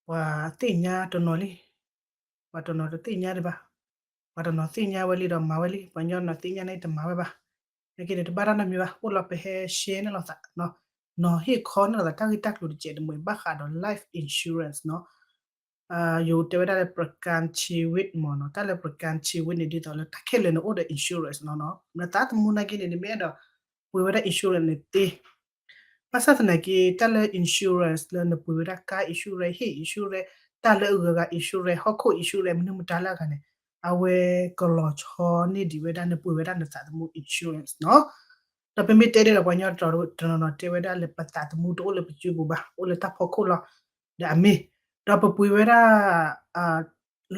ပှၤသ့ၣ်ညါတနီၤလံ, ပှၤတနီၤတသ့ၣ်ညါဒံးဘၣ်, ပှၤတနီၤသ့ၣ်ညါဝဲလံဒီးမၤဝဲလံ, ပှၤကညီတနီၤသ့ၣ်ညါန့ၣ်တမၤဝဲဘၣ်. နာ်က့န့ၣ် တဘၣ်တၢ်နီတမံၤဘၣ်, အိၣ်လီၤပဟဲ share န့ၣ်လိာ်သး, နီၤဟ့ၣ်ခီန့ၣ်လိာ်သး တၢ်ဂ့ၢ်တၢ်ကျိၤတစဲးတမှဲၤဘၣ်ဃးဒီး life insurance နီၤ. ယိၤတဲဝဲဒၣ်လၢ ประกันชีวิต မ့ၢ်နီၤ, တၢ်လၢ ประกันชีวิต န့ၣ် ဒ်သိးလၢတၢ်ခဲလၢာ်န့ၣ်အိၣ်ဒီး insurance နီၤနီၤ, နသးသမူနာ်က့န့ၣ် နမ့ၢ်အဲၣ်ဒိးပှ့ၤဝဲဒၣ် insurance န့ၣ်သ့ ဘၣ်ဆၣ်သနာ်က့ တၢ်လၢ insurance လၢနပှ့ၤဝဲဒၣ် car insurance, ဟ့ၣ် insurance, တၢ်လၢအဂုၤအဂၤ insurance, ဟီၣ်ခိၣ် insurance, မနုၤမတၤလၢအဂၤန့ၣ် အဝဲကလီၤဆီန့ၢ်ဒံးဝဲဒၣ်နပှ့ၤဝဲဒၣ်နသးသမူ insurance နီၤ. ဒီးပမ့ၢ်တဲဒ်ဒီးပှၤကညီတနီၤနီၤတဲဝဲဒၣ်လၢပသးသမူတအိၣ်လၢပစုပူၤဘၣ်, အိၣ်လၢတၢ်ဖီခိၣ်လီၤ. ဒီးအမ့ၢ်, ဒီးပပှ့ၤဝဲဒၣ်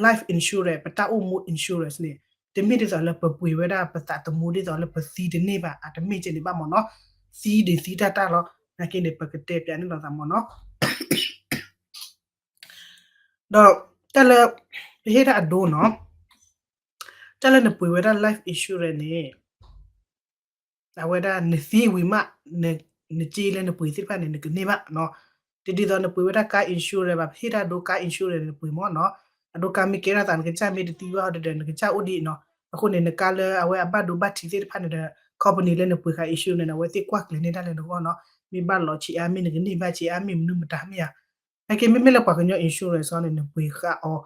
life insurance, ပတၢ်အိၣ်မူ insurance န့ၣ် တမ့ၢ်ဒ်သိးလၢပပှ့ၤဝဲဒၣ်ပသးသမူဒ်သိးလၢပသံတန့ၢ်ဘၣ်, အတမ့ၢ်ကဲန့ၣ်ဘၣ်မ့ၢ်နီၤ, သံဒံးသံတၢ်တၢ်လီၤ. နာ်က့န့ၣ် ပကတဲပျးန့ၣ်လိာ်သးမ့ၢ်နီၤ. ဒီးတၢ်လၢ ပဟ့ၣ်တၢ်အဒိနီၤ, တၢ်လၢနပှ့ၤဝဲဒၣ် life insurance န့ၣ် အဝဲဒၣ်နသံဝံၤမး နကၠ့လၢနပှ့ၤသ့ၣ်တဖၣ်န့ၣ် နကန့ၢ်ဘၣ်နီၤ. တဒ်သိးနပှ့ၤဝဲဒၣ် car insurance ဘၣ်, ပဟ့ၣ်တၢ်ဒိ car insurance န့ၣ် နပှ့ၤမ့ၢ်နီၤ, အဒိ car မ့ၢ်ကဲထီၣ်သး နကစၢ်မ့ၢ်တသံဘၣ်ဒီး နကစၢ်အိၣ်ဒံးနီၤ. အဃိန့ၣ် န car လၢအဝဲအဘၣ်ဒိဘၣ်ထံးသ့ၣ်တဖၣ်န့ၣ်ဒီး company လၢနပှ့ၤဃာ် insurance န့ၣ် အဝဲသ့ၣ်ကွၢ်ကျဲၤန့ၢ်ဒၣ်လၢနဂီၢ်နီၤ, မ့ၢ်ဘၣ်လီၤဆံးအါ မ့ၢ်နကန့ၢ်ဘၣ်ဆံးအါ မ့ၢ်မနုၤမတၤမ့ၢ်ဧါ. နာ်က့မ့မ့ၢ်လၢပှၤကညီ insurance အီၤန့ၣ် နပှ့ၤဃာ်အီၤ,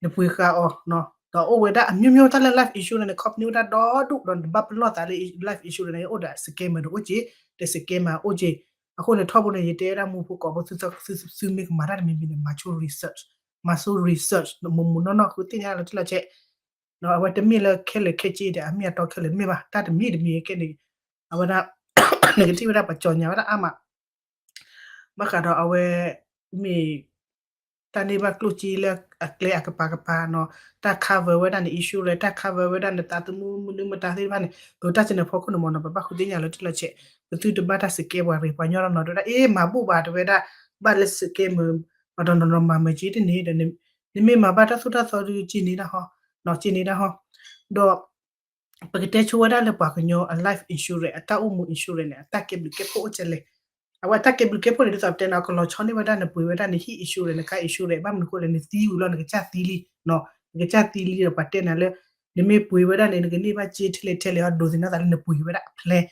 နပှ့ၤဃာ်အီၤ, ဒီးအိၣ်ဝဲဒၣ်အမျိုးမျိုး တၢ်လၢ life insurance န့ၣ် company အိၣ်ဒၣ်ဒီဒူၣ်ဒီး နတဘၣ်ပလီၢ်သးလၢ life insurance န့ၣ် အိၣ်ဒီး scammer တအိၣ်က့ၤ, ဒီး scammer အိၣ်က့ၤ. အဃိန့ၣ် ထီဘိန့ၣ် ယတဲဝဲဒၣ်မူဖိကိးဖိ သုမ့ၢ်ကမၤတၢ်တမံၤမံၤန့ၣ် မၤဆိ research, မၤဆိ research မ့ၢ်မ့ၢ်နီၢ်နီၢ် ဃုသ့ၣ်ညါလီၤတံၢ်လီၤဆဲး, အဝဲတမ့ၢ်လၢခဲလၢာ်ခဲဆ့ဒီး အမ့ၢ်အတီခဲလၢာ်မ့ၢ်ဘၣ်, တၢ်တမံၤတမံၤခဲန့ၣ် အဝဲဒၣ် နကထံၣ်ဝဲဒၣ်ပှၤကၠီၤညါဝဲဒၣ်အါမး ဘၣ်ဃးဒီးအဝဲ မ့ၢ် တၢ်န့ၢ်ဘၣ်ကျိၣ်စ့လၢအကျဲအကပၤကပၤနီၤ, တၢ် cover ဝဲဒၣ်န insurance, တၢ် cover ဝဲဒၣ်နသးသမူမနုၤမတၤသ့ၣ်တဖၣ်န့ၣ်, ဒီးတၢ်စံးန့ၣ်ဖီခိၣ်န့ၣ်မ့ၢ်နီၤ ပဘၣ်ဃုသ့ၣ်ညါလီၤတံၢ်လီၤဆဲး, ပသုတဘၣ်တၢ် scam ပှၤရ့ၣ် ပှၤကညီတနီၤတဲဝဲဒၣ် အ့ မၤဘူၣ်ဘၣ်တဲဝဲဒၣ်, ဘၣ်လၢ scam မ့ၢ် ပှၤတနီၤနီၤမၤမုာ်က့တန့ၣ်ဒီး နမ့ၢ်မၤဘၣ်တၢ်သိၣ်တၢ်သီဒုးက့န့ၣ်ဒၣ်ဟီ, က့န့ၣ်ဒၣ်ဟီ, ဒီး ပကတဲဆိဝဲဒၣ်လၢပှၤကညီအ life insurance အတၢ်အိၣ်မူ insurance န့ၣ် အတၢ်ကဲဘျုးကဲဖှိၣ်အိၣ်ကဲလဲၣ်. အဝဲအတၢ်ကဲဘျုးကဲဖှိၣ်န့ၣ် ဒ်သိးပတဲန့ၣ် ကလီၤဆီန့ၢ်ဝဲဒၣ်နပှ့ၤဝဲဒၣ်နဟံၣ် insurance န car insurance ဘၣ်မနုၤအဃိလဲၣ် နသံဝံၤလီၤ နကစၢ်သံလံ, နကစၢ်သံလံဒီးပှၤတဲနၤလၢ နမ့ၢ်ပှ့ၤဝဲဒၣ်န့ၣ် နကန့ၢ်ဘၣ်က့ထဲလဲၣ်ထဲလဲၣ်ဟီ ဒိးသန့ၤသးလၢနပှ့ၤဝဲဒၣ်အ plan,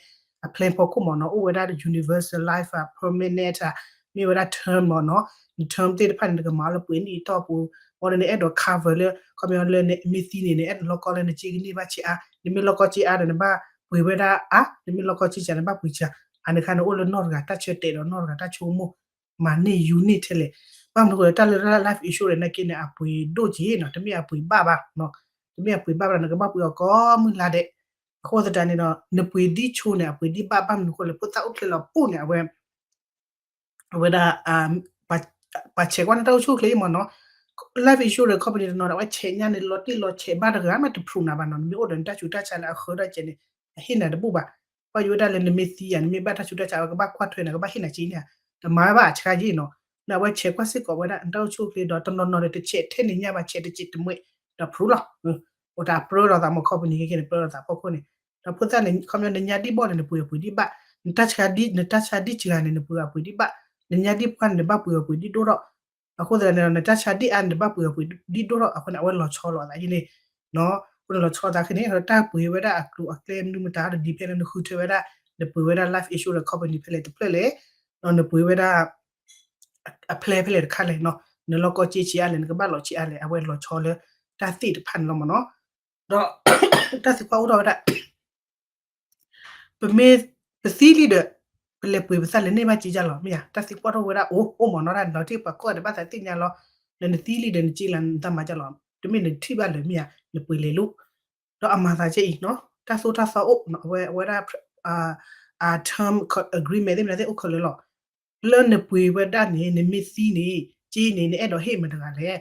အ plan ဖီခိၣ်မ့ၢ်နီၤ အိၣ်ဝဲဒၣ် universal life အ permanent အ မ့ၢ်ဝဲဒၣ် term မ့ၢ်နီၤ, န term သ့ၣ်တဖၣ်န့ၣ် နကမၤအီၤလၢပှဲၤနံၣ်အတီၢ်ပူၤ, အဃိန့ၣ် နအဲၣ်ဒိး cover လၢ ခီပညီလၢနမ့ၢ်သံန့ၣ် နအဲၣ်ဒိးလီၢ်ကီလၢနက့ကန့ၢ်ဘၣ်ဆံးအါ, နမ့ၢ်လီၢ်ကီဆံးအါဒီးနဘၣ်ပှ့ၤဝဲဒၣ်အါ, နမ့ၢ်လီၢ်ကီဆံးစှၤနဘၣ်ပှ့ၤစှၤ, အန့ၣ်အခါန့ၣ်အိၣ်လၢနီၢ်တဂၤတၢ်ဆၢတဲာ်ဒီးနီၢ်တဂၤတၢ်ဆိကမိၣ်, မၤန့ၢ်ယူၤန့ၢ်ထဲလဲၣ်. ဘၣ်မနုၤအဃိလဲၣ် တၢ်လၢ life insurance နာ်က့န့ၣ် အပှ့ၤဒိၣ်က့ၤနီၤ, တမ့ၢ်အပှ့ၤဘၣ်ဘၣ်, တမ့ၢ်အပှ့ၤဘၣ်ဘၣ် နကဘၣ်ပှ့ၤအီၤကိးမုၢ်လါဒဲး. အဃိသတးန့ၣ်ဒီး နပှ့ၤဒ်ဆိန့ၣ် အပှ့ၤဒ်ဘၣ် ဘၣ်မနုၤအဃိလဲၣ် ဖိသၣ်အိၣ်ချ့လီၤပိၢ်န့ၣ် အဝဲ အဝဲဒၣ် ပှၤဆဲးကွၢ်န့ၢ်တၢ်အိၣ်ဆူၣ်အိၣ်ချ့မ့ၢ်နီၤ, life insurance company တနီၤန့ၣ် အဝဲဆဲးညါန့ၣ် လီၤတံၢ်လီၤဆဲးဘၣ်တဂၤ မ့ၢ်တဖျူးနၤဘၣ်နီၤ, နမ့ၢ်အိၣ်ဒီးနတၢ်ဆူးတၢ်ဆါလၢအဃၢထီၣ်ကဲန့ၣ် အဟ့ၣ်နၤတဘူၣ်ဘၣ်. ဘၣ်ယိၣ်ဝဲဒၣ်လၢနမ့ၢ်သံယၤ နမ့ၢ်ဘၣ်တၢ်ဆူးတၢ်ဆါ အဝဲကဘၣ်ကွၢ်ထွဲနၤ ကဘၣ်ဟ့ၣ်နၤက့န့ၣ်, တမၤဘၣ်အဆါက့နီၤ, နအဝဲဆဲးကွၢ်စ့ၢ်ကီးဝဲဒၣ်နတၢ်အိၣ်ဆူၣ်အိၣ်ချ့ဒီး တနီၤနီၤဒီးတဆဲးထဲန့ၣ်ညါဘၣ် ဆဲးတစဲးတမှဲး ဒီးဖျူးလီၤ. အိၣ်တၢ်ပြၢလိာ်သးမ့ၢ် company က့န့ၣ် ပြၢလိာ်သးဖီခိၣ်န့ၣ်, ဒီးဖိသၣ်န့ၣ် ခီပညီနညါဒံၣ်ဘီၣ်န့ၣ် နပှ့ၤအပှ့ၤဒံၣ်ဘၣ်, နတၢ်ဆါဒံၣ် နတၢ်ဆါဒံၣ်စှၤန့ၣ် နပှ့ၤအပှ့ၤဒံၣ်ဘၣ်, နညါဒံၣ်ပှၢ်န့ၣ် နဘၣ်ပှ့ၤအပှ့ၤဒံၣ်ဒိၣ်ထီၣ်, အဃိသတးန့ၣ်ဒီး နတၢ်ဆါဒံၣ်အါန့ၣ် နဘၣ်ပှ့ၤအပှ့ၤဒံၣ်ဒိၣ်ထီၣ်, အဃိန့ၣ် အဝဲလီၤဆီလိာ်သးယဲန့ၣ်, အဃိန့ၣ်လီၤဆီသးခဲန့ၣ် တၢ်ပှ့ၤဝဲဒၣ်အကျိၤအကျဲမနုၤမတၤဒီး depend လၢနဃုထၢဝဲဒၣ် နပှ့ၤဝဲဒၣ် life insurance company ဖဲလဲၣ်တဖျၢၣ်လဲၣ်, ဒီးနပှ့ၤဝဲဒၣ် အ plan ဖဲလဲၣ်တခါလဲၣ်နီၤ, နလီၢ်ကီက့ဆံးအါလဲၣ် နကဘၣ်လီၤဆံးအါလဲၣ် အဝဲလီၤဆီလၢ တၢ်သ့ၣ်တဖၣ်န့ၣ်လီၤမ့ၢ်နီၤ. ဒီး တၢ်သံကွၢ်အိၣ်ထီၣ်ဝဲဒၣ် ပမ့ၢ် ပသံလံဒီး ပလဲၤပှ့ၤပသးလဲၤန့ၢ်ဘၣ်က့ဒ်လဲၣ်မ့ၢ်ဧါ, တၢ်သံကွၢ်ထီၣ်ဝဲဒၣ်အိၣ် အိၣ်မ့ၢ်နီၤ တၢ်လီၤတံၢ်ပှၤကိးဂၤဒဲးဘၣ်သးသ့ၣ်ညါလီၤ, လၢနသံလံဒီးနက့လၢနသးမၤဒ်လဲၣ်, တမ့ၢ်နထံၣ်ဘၣ်လၢၤမ့ၢ်ဧါ, နပှ့ၤလဲၤလိၤ ဒီးအမၤသးကဲအံၤနီၤ, တၢ်သိၣ်တၢ်သီအိၣ် အဝဲ အဝဲဒၣ် အ term agreement သ့ၣ်မနုၤသ့ၣ်အိၣ်ခဲလၢာ်လီၤ. လၢနပှ့ၤဝဲဒၣ်န့ၣ် နမ့ၢ်သံန့ၣ် က့န့ၣ် နအဲၣ်ဒိးဟ့ၣ်မတၤတဂၤလဲၣ်,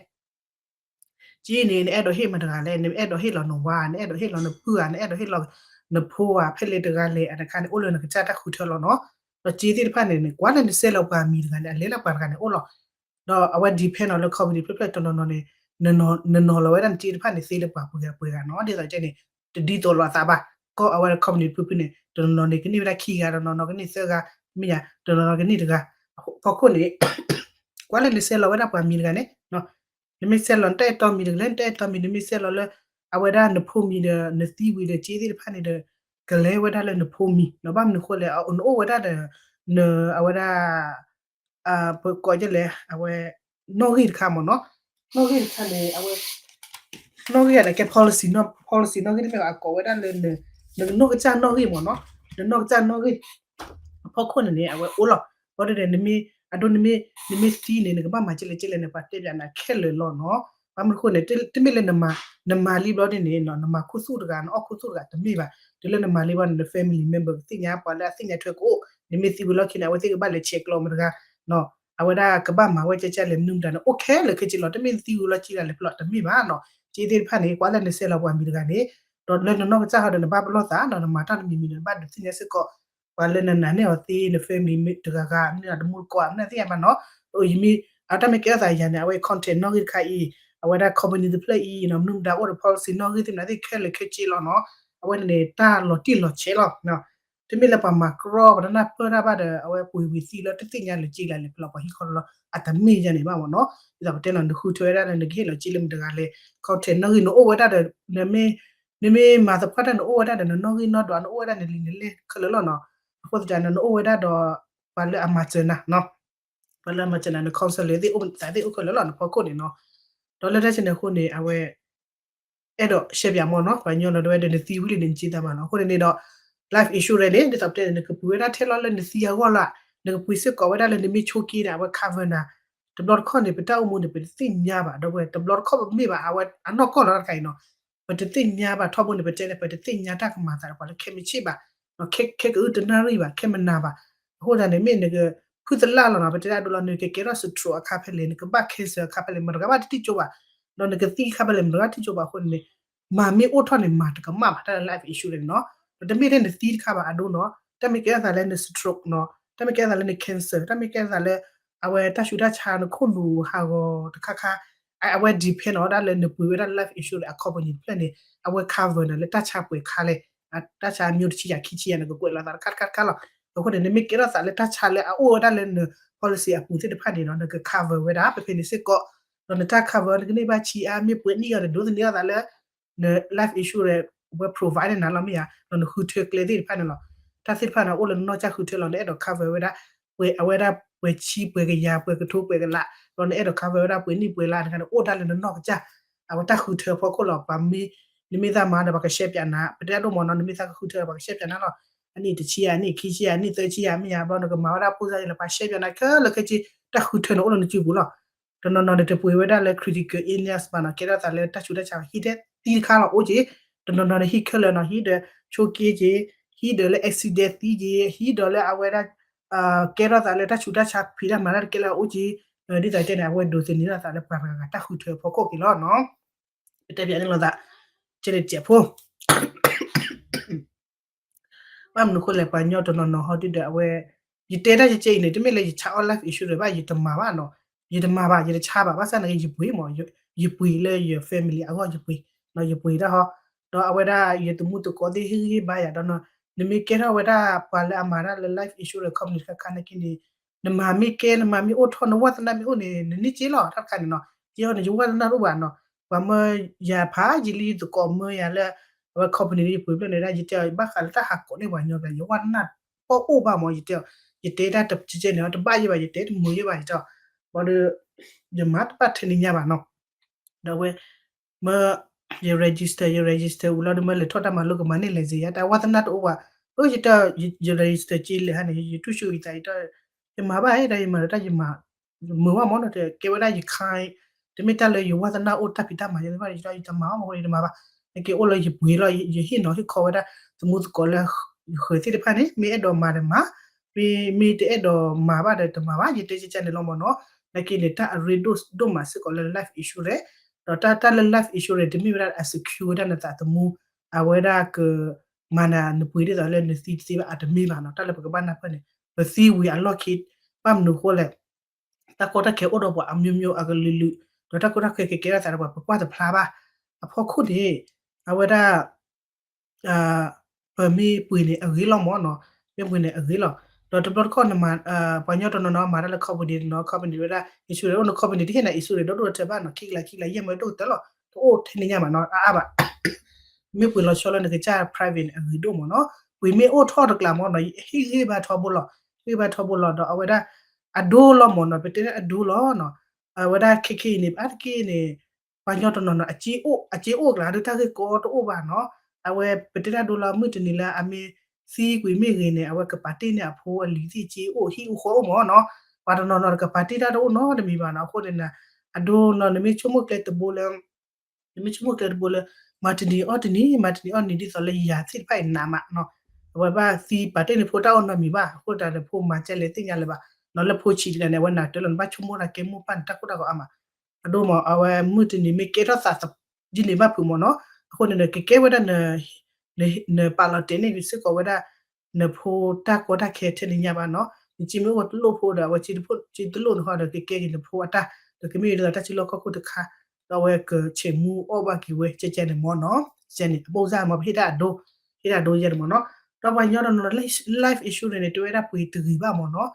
က့န့ၣ် နအဲၣ်ဒိးဟ့ၣ်မတၤတဂၤလဲၣ်, နအဲၣ်ဒိးဟ့ၣ်လီၤနဝၤ, နအဲၣ်ဒိးဟ့ၣ်လီၤနပုၢ်ဧါ, နအဲၣ်ဒိးဟ့ၣ်လီၤနဖိဧါ, ဖဲလဲၣ်တဂၤလဲၣ် အတခါန့ၣ် အိၣ်လၢနကစၢ်တၢ်ဃုထၢလီၤနီၤ. ဒီးက့သ့ၣ်တဖၣ်န့ၣ် နကွၢ်လၢနစဲးလီၤပှၤမံၤတဂၤန့ၣ် အလဲၤလၢပှၤတဂၤန့ၣ်အိၣ်လီၤ. ဒီးအဝဲ depend နီၤလၢ company ဖျၢၣ်ဖျၢၣ်တနီၤနီၤန့ၣ် နနီၤလီၤဝဲဒၣ်နက့တဖၣ်န့ၣ် သ့လၢပှၤပှ့ၤဂၤပှ့ၤဂၤနီၤ, ဒ်သိးကဲန့ၣ် တဒ်သိးလိာ်အသးဘၣ်. ကီၢ်အဝဲ company ဖုဖုန့ၣ် တနီၤနီၤန့ၣ် ကန့ၢ်ဝဲဒၣ်ခံဂၤ, တနီၤနီၤကန့ၢ်သၢဂၤ, မ့ၢ်ယါ တနီၤနီၤကန့ၢ်တဂၤ, ဖီခိၣ်န့ၣ် ကွၢ်လၢနဆဲးလီၤဝဲဒၣ်ပှၤမံၤတဂၤန့ၣ် နမ့ၢ်ဆဲးလီၤနတၢ်အဲၣ်တီမံၤတကလဲၣ် နတၢ်အဲၣ်တီမံၤ နမ့ၢ်ဆဲးလီၤလၢ အဝဲဒၣ်နဖိမံၤဒီး နသံဝံၤဒီး က့သ့ၣ်တဖၣ်န့ၣ်ဒီး ကလဲၤဝဲဒၣ်လၢနဖိမံၤနီၤ ဘၣ်မနုၤဃိလဲၣ် နအိၣ်ဝဲဒၣ်ဒီး န အဝဲဒၣ် ပကိးကလဲၣ် အဝဲ နီၣ်ဂံၢ်တခါမ့ၢ်နီၤ နီၣ်ဂံၢ်တခါန့ၣ် အဝဲ နီၣ်ဂံၢ်န့ၣ် ကဲ policy နီၣ် policy နီၣ်ဂံၢ်တမ့ၢ်ဘၣ် အကိးဝဲဒၣ်လၢ နကနီၢ်ကစၢ်နီၣ်ဂံၢ်မ့ၢ်နီၤ နနီၢ်ကစၢ်နီၣ်ဂံၢ် အဖီခိၣ်န့ၣ်န့ၣ် အဝဲအိၣ်လီၤ ဘၣ်ဒီး နမ့ၢ် အဒိ နမ့ၢ်သံန့ၣ် နကဘၣ်မၤကလဲၣ်ကလဲၣ်န့ၣ် ပှၤတဲဘၣ်နၤခဲလၢာ်လီၤနီၤ ဘၣ်မနုၤဃိန့ၣ် တမ့ၢ်လၢ နမၤလံဘျီဒ်န့ၣ် နမၤခူသူၣ်တဂၤ နအီၣ်ခူသူၣ်တဂၤ တမ့ၢ်ဘၣ် တုၤလၢနမၤလံဘျီန့ၣ် န family member ကသ့ၣ်ညါ ပှၤလၢအသ့ၣ်ညါထွဲကအိၣ် နမ့ၢ်သံဝံၤလီၢ်ခံန့ၣ် အဝဲသ့ၣ်ကဘၣ်လဲၤဆဲးကျိးမတၤတဂၤ အဝဲဒၣ်ကဘၣ်မၤဝဲကဲကဲလဲၣ် မနုၤမတၤန့ၣ် အိၣ်ခဲလၢာ်ခဲဆ့လီၤ တမ့ၢ်နသံဝံၤလီၢ်ခံဂၤလဲၤဖျီၣ် တမ့ၢ်ဘၣ်နီၤ က့သ့ၣ်တဖၣ်န့ၣ် ကွၢ်လၢနဆဲးလီၤပှၤမံၤတဂၤန့ၣ် ဒီးလၢနနီၢ်ကစၢ်ဟီဒီး နဘၣ်ပလီၢ်သးနီၤ နမၤတၢ်တမံၤမံၤဒီး နဘၣ်ဒုးသ့ၣ်ညါစ့ၢ်ကီး ပှၤလၢနနာ်န့ၢ်အီၤသ့ န family တဂၤဂၤ မ့ၢ်တမူတကိး မ့ၢ်သ့ၣ်ညါဘၣ်နီၤ ယမ့ၢ် အတၢ်မ့ၢ်ကဲထီၣ်သးယၤန့ၣ် အဝဲ contact နီၣ်ဂံၢ်တခါအံၤ အဝဲဒၣ် company တဖျၢၣ်အံၤနီၤ မနုၤမတၤအိၣ်ဒီး policy နီၣ်ဂံၢ်သ့ၣ်မနုၤသ့ၣ်ခဲလၢာ်ခဲဆ့လီၤနီၤ အဝဲန့ၣ်န့ၣ် တၢ်လီၤတံၢ်လီၤဆဲးလီၤ တမ့ၢ်လၢပှၤမၤကြီ ပှၤတနၢ်ပၢၢ်တၢ်ဘၣ်ဒီး အဝဲပှ့ၤဝံၤသံလၢတသ့ၣ်ညါလၢၤက့လၢၤလဲၤဖျီၣ် ပှၤဟံၣ်ခီလီၤ အတမ့ၢ်ယၤန့ၣ်ဘၣ်မ့ၢ်နီၤ ဒ်သိးပတဲနီၤ နဃုထၢဝဲဒၣ်လၢနကဟ့ၣ်လီၤက့လၢမတၤတဂၤလဲၣ် contact နီၣ်ဂံၢ် နအိၣ်ဝဲဒၣ်ဒီး နမ့ၢ် နမ့ၢ်မၤသပှၢ်တၢ် နအိၣ်ဝဲဒၣ်ဒီးနနီၣ်ဂံၢ်နီၣ်ဒွး နအိၣ်ဝဲဒၣ်နလံာ်နလဲၢ်ခဲလၢာ်လီၤနီၤ အဃိသတးန့ၣ် နအိၣ်ဝဲဒၣ်ဒီး ပှၤလၢအမၤစၢၤနၤနီၤ ပှၤလၢအမၤစၢၤနၤ န counselor သ့ၣ်အိၣ်သးသ့ၣ်အိၣ်ခဲလၢာ်လီၤ နဖီခိၣ်န့ၣ်နီၤ ဒီးလၢတၢ်ဆဲန့ၣ်အဃိန့ၣ် အဝဲ အဲၣ်ဒိးရှဲပၠးမ့ၢ်နီၤ ပှၤကညီနီၤ တဝဲဒီးနသံဝံၤလံန့ၣ် နက့သးမးနီၤ အဃိန့ၣ်န့ၣ်ဒီး life insurance န့ၣ် ဒ်သိးပတဲန့ၣ် နကပှ့ၤဝဲဒၣ်ထဲလီၤလၢနသံအဂီၢ်လီၤ နကပှ့ၤစ့ၢ်ကီးဝဲဒၣ်လၢနမ့ၢ်ဆိးက့ဒီး အဝဲ cover နၤ တဘျီတခီၣ်န့ၣ် ပတၢ်အိၣ်မူန့ၣ် ပတသ့ၣ်ညါဘၣ် ဒီပုၢ်ဝဲၢ် တဘျီတခီၣ်ပမ့ၢ်ဘၣ် အဝဲအနီၢ်ကီၢ်လီၤတခါအံၤနီၤ ပတသ့ၣ်ညါဘၣ်ထီဘိန့ၣ် ပတဲန့ၣ် ပတသ့ၣ်ညါတၢ်ကမၤသးဒီးပှၤလၢခဲမုၢ်ဆ့ၣ်ဘၣ် ခဲ ခဲကအုတနၣ်ရံၣ်ဘၣ် ခဲမနၤဘၣ် အဃိသတးန့ၣ် မ့ၢ်နက ဖုသလၣ်လီၤနီၤ ပတဲဒၣ်ဒိလီၤ နကကဲထီၣ် stroke အခါဖဲလဲၣ် နကဘၣ် cancer အခါဖဲလဲၣ် မတၤတဂၤဘၣ်တထံၣ်ကၠိဘၣ် ဒီးနကသံအခါဖဲလဲၣ် မတၤတဂၤဘၣ်ထံၣ်ကၠိဘၣ်အဃိန့ၣ်န့ၣ် မၤမ့ၢ်အိၣ်ထီၣ်န့ၣ် မၤတကမၣ်ဘၣ် တၢ်လၢ life insurance န့ၣ်နီၤ ဒီးတမ့ၢ်ထဲနသံတခါဘၣ် အဒိနီၤ တၢ်မ့ၢ်ကဲထီၣ်သးလၢန stroke နီၤ တၢ်မ့ၢ်ကဲထီၣ်သးလၢန cancer တၢ်မ့ၢ်ကဲထီၣ်သးလၢ အဝဲတၢ်ဆူးတၢ်ဆါနခိၣ်နူာ်ဟးဂီၤတခါခါ အဝဲ depend နီၤ ဒၣ်လၢနပှ့ၤဝဲဒၣ် life insurance အ company တဖျၢၣ်န့ၣ် အဝဲ cover နၤလၢတၢ်ဆါပှဲၤခါလဲၣ် တၢ်ဆါ မျိုး တဆံယၤခံဆံယၤ နကကွဲးလီၤသးတခါတခါတခါလီၤ အဃိန့ၣ် နမ့ၢ်ကဲထီၣ်သးလၢတၢ်ဆါလၢအအိၣ်ဝဲဒၣ်လၢန policy အပူၤသ့ၣ်တဖၣ်န့ၣ်နီၤ နက cover ဝဲဒၣ် ပဖဲန့ၣ်စ့ၢ်ကီး ဒီးနတၢ် cover နကန့ၢ်ဘၣ်ဆံးအါ မ့ၢ်ပှဲၤနံၣ်အါဒီး ဒိးသန့ၤအသးလၢ န life insurance ဝဲ provide န့ၢ်နၤလီၤ မ့ၢ်ဧါ ဒီးနဃုထၢကျဲသ့ၣ်တဖၣ်န့ၣ်လီၤ တၢ်သ့ၣ်တဖၣ်န့ၣ် အိၣ်လၢနနီၢ်ကစၢ်ဃုထၢလီၤ နအဲၣ်ဒိး cover ဝဲဒၣ် ပှဲၤအဝဲဒၣ်ပှဲၤဆံပှဲၤကယၤပှဲၤကထိပှဲၤကလး ဒီးနအဲၣ်ဒိး cover ဝဲဒၣ်ပှဲၤနံၣ်ပှဲၤလါတခါန့ၣ် အိၣ်ဒၣ်လၢနနီၢ်ကစၢ် အဝဲတၢ်ဃုထၢအဖီခိၣ်လီၤ ပှၤမ့ၢ် နမ့ၢ်သးမၤဒီးပှၤကရှဲပၠးနၤ ပတဲဒိၣ်မ့ၢ်နီၤ နမ့ၢ်သးကဃုထၢဒီးပှၤကရှဲပၠးနၤလီၤ အနံၣ်တဆံယၤ အနံၣ်ခံဆံယၤ အနံၣ်သၢဆံယၤ မ့ၢ်ယၤဘျီ နကမၤဝဲဒၣ်ဖိစါယံၤလၢပှၤရှဲပၠးနၤခဲလၢာ်ခဲဆ့ တၢ်ဃုထၢန့ၣ်အိၣ်လၢနစုပူၤလီၤ တနီၤနီၤန့ၣ်တပှ့ၤဝဲဒၣ်လၢ critical illness ဘၣ်နီၤ ကဲထီၣ်သးလၢတၢ်ဆူးတၢ်ဆါ ဟံၣ်ဒဲသံတခါလီၤ အိၣ်က့ တနီၤနီၤန့ၣ်ဟံၣ်ခဲလၢာ်နီၤ ဟံၣ်ဒီးဆိးက့က့ ဟံၣ်ဒီးလၢ accident သံက့ ဟံၣ်ဒီးလၢအဝဲဒၣ် ကဲထီၣ်သးလၢတၢ်ဆူးတၢ်ဆါဖံးတၢ်မၤတၢ်တကဲလၢအအိၣ်က့ ဒ်သိးတဲန့ၣ် အဝဲဒိးသန့ၤထီၣ်သးလၢပှၤတဂၤဂၤတၢ်ဃုထၢအဖီခိၣ်က့ၤလီၤနီၤ ပတဲပၠးန့ၣ်လိာ်သး ကဲလၢတစဲးဖိ ဘၣ်မနုၤဃိလဲၣ် ပှၤကညီတနီၤနီၤဟီဒုဒီးအဝဲ ယတဲတၢ်ကဲကဲအံၤန့ၣ် တမ့ၢ်လၢယဆါအီၣ် life insurance ဘၣ် ယတမၤဘၣ်နီၤ ယတမၤဘၣ် ယတဆါဘၣ် ဘၣ်ဆၣ်န့ၣ် ယပှ့ၤမး ယပှ့ၤလၢယ family အဂီၢ်ယပှ့ၤ ယပှ့ၤတၢ်ဟီ ဒီးအဝဲဒၣ်ယတမူသကိးသ့ၣ်ဟ့ၣ်ဂံၢ်ဟ့ၣ်ဘါယၤဒီးနီၤ နမ့ၢ်ကဲထီၣ်ဝဲဒၣ်ပှၤလၢအမၤတၢ်လၢ life insurance company တခါခါနာ်က့န့ၣ် နမၤမ့ၢ်ကဲ နမၤမ့ၢ်အိၣ်ထီၣ် နဝၢသနၢ်မ့ၢ်အိၣ်န့ၣ် နန့ၢ်က့လီၤ တၢ်တခါန့ၣ်နီၤ ကဲအီၤန့ၣ် ယဝၢသနၢ်တအိၣ်ဘၣ်နီၤ ပှၤမၢယၤဖးယံာ်လံ ယသကိးမၢယၤလၢ အဝဲ company န့ၣ် ယပှ့ၤဖျၢၣ်န့ၣ်ဒၣ် ယတဲအီၤ ယဘၣ်ဃးလၢတၢ်ဟးကိးန့ၢ်ပှၤကညီကျါ ယဝၢသနၢ်တအိၣ်ဘၣ်မး ယတဲအီၤ ယတဲတၢ်တကဲကဲန့ၣ် တဘၣ်ယဲဘၣ် ယတဲတမုာ်ယဲဘၣ် ယတဲအီၤ ဘၣ်ဒီး ယမၤတဘၣ်ထဲန့ၣ်ညါဘၣ်နီၤ ဒီးဝဲ မၢ ယ register ယ register ဝံၤလီၤဒီး မၢလဲၤထီၣ်တၢ်မၤလိကမၤန့ၢ် license ယၤ တၢ်ဝၢသနၢ်တအိၣ်ဘၣ် အၢ ယတဲ ယ register က့လဲၣ်ဟါန့ၣ် ယတူၢ်ဆူၣ်ယသး ယတဲ ယမၤဘၣ်ဒီး ယမၤဒီးတၢ်ယမၤ မုာ်ဘၣ်မးနီၤ တကဲဝဲဒၣ်ယခါ တမ့ၢ်တၢ်လၢယဝၢသနၢ်အိၣ်တၢ်ဖံးတၢ်မၤယဲဘၣ် ယတဲ ယတမၤဘၣ်မး ယတမၤဘၣ် နက့အိၣ်လၢယပှ့ၤလီၤ ယဟ့ၣ်နီၤဟ့ၣ်ခီဝဲဒၣ် သမူသကိးလၢ ယဃၢၤသ့ၣ်တဖၣ်န့ၣ် မ့ၢ်အဲၣ်ဒိးမၤဒီးမၤ မ့ၢ် မ့ၢ်တအဲၣ်ဒိးမၤဘၣ်ဒီးတမၤဘၣ် ယတဲကဲကဲန့ၣ်လီၤမးနီၤ နာ်က့န့ၣ် တၢ်အရ့ဒိၣ်ဒိၣ်မးစ့ၢ်ကီးလၢ life insurance ဒီးတၢ် တၢ်လၢ life insurance တမ့ၢ်ဝဲဒၣ်အ secure ဝဲဒၣ်နသးသမူ အဝဲဒၣ်က မၤနၤနပှ့ၤဒ်သိးလၢနသံတသ့ဘၣ် အတမ့ၢ်ဘၣ်နီၤ တၢ်လၢပကဘၣ်နၢ်ပၢၢ်န့ၣ် ပသံဝံၤအလီၢ်ခံ ဘၣ်မနုၤဃိလဲၣ် တၢ်ကီတၢ်ခဲအိၣ်ဒီးပှၤအမျိုးမျိုးအကလုာ်လုာ် ဒီးတၢ်ကီတၢ်ခဲကကဲထီၣ်သးဒီးပှၤ ပကွၢ်တဖျါဘၣ် အဖီခိၣ်န့ၣ် အဝဲဒၣ် ပမ့ၢ်ပှ့ၤန့ၣ်အဂ့ၤလီၤမးနီၤ မ့ၢ်ပှ့ၤန့ၣ်အဂ့ၤလီၤ ဒီးတဘျီတခီၣ် ပှၤကညီတနီၤနီၤမၤတၢ်လၢ company တနီၤ company ဝဲဒၣ် insurance အိၣ်န့ၣ် company တဟ့ၣ်နၤ insurance ဒီဒိၣ်ဒီထၢဘၣ်နီၤ ခံကလးခံကလး ယဲၢ်မၢဒိၣ်ကတၢၢ်လီၤ တအိၣ်ထဲန့ၣ်ညါဘၣ်နီၤ အါအါဘၣ် မ့ၢ်ပှ့ၤလီၤဆီလၢနကစၢ် private န့ၣ် အဂ့ၤဒိၣ်မးနီၤ ပှ့ၤမ့ၢ်အိၣ်ထီၣ်တကျးမးနီၤ ဟ့ၣ်ဂံၢ်ဘါထီဘိလီၤ ဟ့ၣ်ဂံၢ်ဘါထီဘိလီၤ ဒီးအဝဲဒၣ် အဒိလီၤမးနီၤ ပတဲအဒိလီၤနီၤ အဝဲဒၣ်ခဲခဲအံၤန့ၣ် အါတက့ၢ်န့ၣ် ပှၤကညီတနီၤနီၤ အစ့အိၣ် အစ့အိၣ်ကျါ ဒုတၢ်ဂ့ၢ်ကီတအိၣ်ဘၣ်နီၤ အဝဲပတဲတၢ်ဒိလီၤ မုၢ်တနံၤလၢအမ့ၢ်သံကွံာ်မ့ၢ်ဂ့ၤန့ၣ် အဝဲကပာ်တ့ၢ်န့ၢ်အဖိအလံၤသ့ၣ်စ့အိၣ် ဟံၣ်အူဃီအိၣ်မးနီၤ ပှၤတနီၤနီၤတကပာ်တ့ၢ်တၢ်တအိၣ်နီတမံၤဘၣ်နီၤ အဃိန့ၣ် အဒိနီၤ နမ့ၢ်ဆိကမိၣ်ကျဲတဘိလၢ နမ့ၢ်ဆိကမိၣ်ကျဲတဘိလၢ မၤတနံၤအီၣ်တနံၤ မၤတနံၤအီၣ်တနံၤ ဒ်သိးလၢယၤသ့ၣ်တဖၣ်အံၤနးမးနီၤ အဝဲဘၣ်သံပာ်တ့ၢ်န့ၢ်ဖိတၢ်အိၣ်နီတမံၤဘၣ် အဃိသတးန့ၣ် ဖိမၤကဲလဲၣ်သ့ၣ်ညါလၢၤဘၣ် နီၤလၢဖိဆံးတဂၤန့ၣ် အဝဲနၤတၢ်လီၤ နဘၣ်ဆိကမိၣ်တၢ်ကဲမိၢ်ပၢ်န့ၣ်တၢ်ကိၢ်တၢ်ဂီၤအါမး အဒိမး အဝဲမုၢ်တနံၤမ့ၢ်ကဲထီၣ်သး ဒ်န့ၣ်ဘၣ်ဖုးမးနီၤ အဃိန့ၣ် နကကဲဝဲဒၣ် နပာ်လီၤတဲာ်န့ၢ်စ့ၢ်ကီးဝဲဒၣ် နဖိတၢ်ကီတၢ်ခဲထဲန့ၣ်ညါဘၣ်နီၤ နစ့မ့ၢ်အိၣ်တလိၣ်ဖိဒီး အဝဲစ့တလိၣ်န့ၣ်ဃီဒီး ကကဲက့ၤနဖိအတၢ် ဒီးကမ့ၢ်ဒ်သိးတၢ်စုလီၢ်ခီၣ်ခိၣ်တခါ ဒီးအဝဲကဆဲးမူအီၣ်ဘၣ်က့ၤဝဲ ကဲကဲန့ၣ်မးနီၤ ကဲန့ၣ် အပိၢ်စၢ်မး ပဟ့ၣ်တၢ်အဒိ ဟ့ၣ်တၢ်အဒိယဲန့ၣ်မးနီၤ ဒီးပှၤကညီတနီၤ life insurance န့ၣ် တဲဝဲဒၣ်ပှ့ၤတဂ့ၤဘၣ်မးနီၤ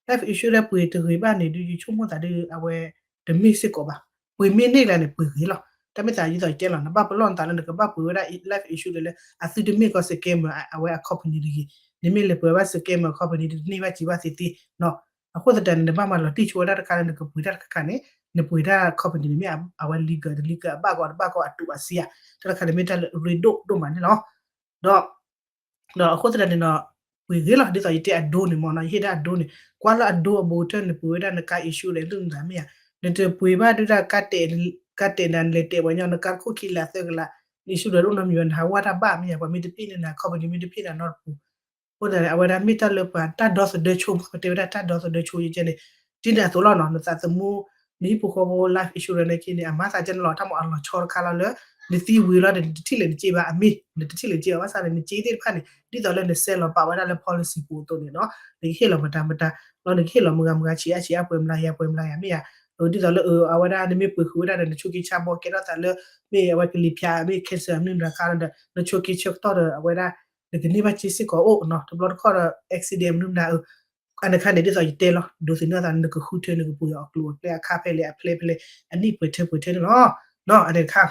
life insurance ပှ့ၤတဂ့ၤဘၣ်န့ၣ် ဒုးယဆိကမိၣ်သးဒုး အဝဲတမ့ၢ်စ့ၢ်ကီးဘၣ် ပှ့ၤမ့ၢ်န့ၢ်ကျါန့ၣ် ပှ့ၤဂ့ၤလီၤ တၢ်မ့ၢ်သးဒ်သိးယတဲလီၤ နဘၣ်ပလီၢ်နသးလၢနကဘၣ်ပှ့ၤဝဲဒၣ် life insurance လၢ အသုတမ့ၢ်ကီး scammer အဝဲအ company တဂ့ၤ နမ့ၢ်လဲၤပှ့ၤဘၣ် scammer company တန့ၢ်ဘၣ်စံးဘၣ်သ့သ့နီၤ အဃိသတးန့ၣ် နဘၣ်မၤလီၤတံၢ်ဆိဝဲဒၣ်တခါလၢနကပှ့ၤတၢ်တခါခါန့ၣ် နပှ့ၤတၢ် company န့ၣ်မ့ၢ်အဝဲ legal တ legal အဘၣ်ကီးတဘၣ်ကီးအတူးအစံးဧါ တၢ်တခါန့ၣ်မ့ၢ်တၢ်လၢ risk ဒိၣ်ဒိၣ်မးန့ၣ်လီၤ ဒီး ဒီးအဃိသတးန့ၣ်နီၤ ပှ့ၤဂ့ၤလီၤ ဒ်သိးယတဲအဒိန့ၣ်မးနီၤ ယဟ့ၣ်ဒၣ်အဒိန့ၣ် ကွၢ်လၢအဒိအဘူးကတၢၢ်န့ၣ် ပှ့ၤဝဲဒၣ်နကါ insurance လၢနသးမ့ၢ်ဧါ နတပှ့ၤဘၣ်ဒုဒၣ် ကါတဲာ်နၤ နလဲၤတဲာ်ပှၤကညီ နကါတခိၣ်ခံကလးသၢကလး န insurance အိၣ်နီတမံၤဘၣ် နဟးဝဲတၢ်ဘၣ်မ့ၢ်ဧါ ပှၤမ့ၢ်တပ့ၢ်န့ၢ်နၤ company မ့ၢ်တပ့ၢ်နၤနီတပူၤ အဃိသတးန့ၣ် အဝဲဒၣ်မ့ၢ်တၢ်လၢပှၤတၢ်ဒီသဒၢဆိ ပတဲဝဲဒၣ်တၢ်ဒီသဒၢဆိယကဲန့ၣ် ဒ်န့ၣ်အသိးလီၤနီၤ နသးသမူ နဟံၣ်ဖိဃီဖိ life insurance န့ၣ်က့န့ၣ် အမၤသးကဲန့ၣ်လီၤ တၢ်မ့ၢ်အလီၤဆီတခါလီၤလၢ နသံဝံၤလီၤဒီး နတထံၣ်လဲၤနစ့ဘၣ် အမ့ၢ် နတထံၣ်လဲၤစ့ဘၣ် ဘၣ်ဆၣ်န့ၣ် နစ့သ့ၣ်တဖၣ်န့ၣ် ဒ်သိးလၢနစဲးလီၤပာ်ဝဲဒၣ်လၢ policy ပူၤအသိးန့ၣ်နီၤ နကဟ့ၣ်လီၤမတၤမတၤ လီၤနကဟ့ၣ်လီၤမုၢ်ဂၤမုၢ်ဂၤ ဆံးအါဆံးအါ ပှဲၤမလၤယၤ ပှဲၤမလၤယၤမ့ၢ်ဧါ ဒ်သိးလၢအဝဲဒၣ် နမ့ၢ်ပှ့ၤဃုာ်ဝဲဒၣ်ဒီး နဆိးက့ဆါဘီကဲထီၣ်သးလၢ မ့ၢ်အဝဲကလံၤဖၠး မ့ၢ် cancer မနုၤမတၤခါလီၤဒီး နဆိးက့ဆၢကတီၢ်ဒီး အဝဲဒၣ် နကန့ၢ်ဘၣ်စ့စ့ၢ်ကီးအိၣ်နီၤ တဘျီတခီၣ်ဒီး accident မနုၤမတၤ အန့ၣ်ခါန့ၣ် ဒ်သိးယတဲလီၤ ဒိးသန့ၤအသး နကဃုထၢ နကပှ့ၤအီၤကျိၤအကျဲအခါဖဲလဲၣ် အဖျဲဖဲလဲၣ် အနံၣ်ပှဲၤထၢပှဲၤထၢန့ၣ်လီၤ အန့ၣ်တခါ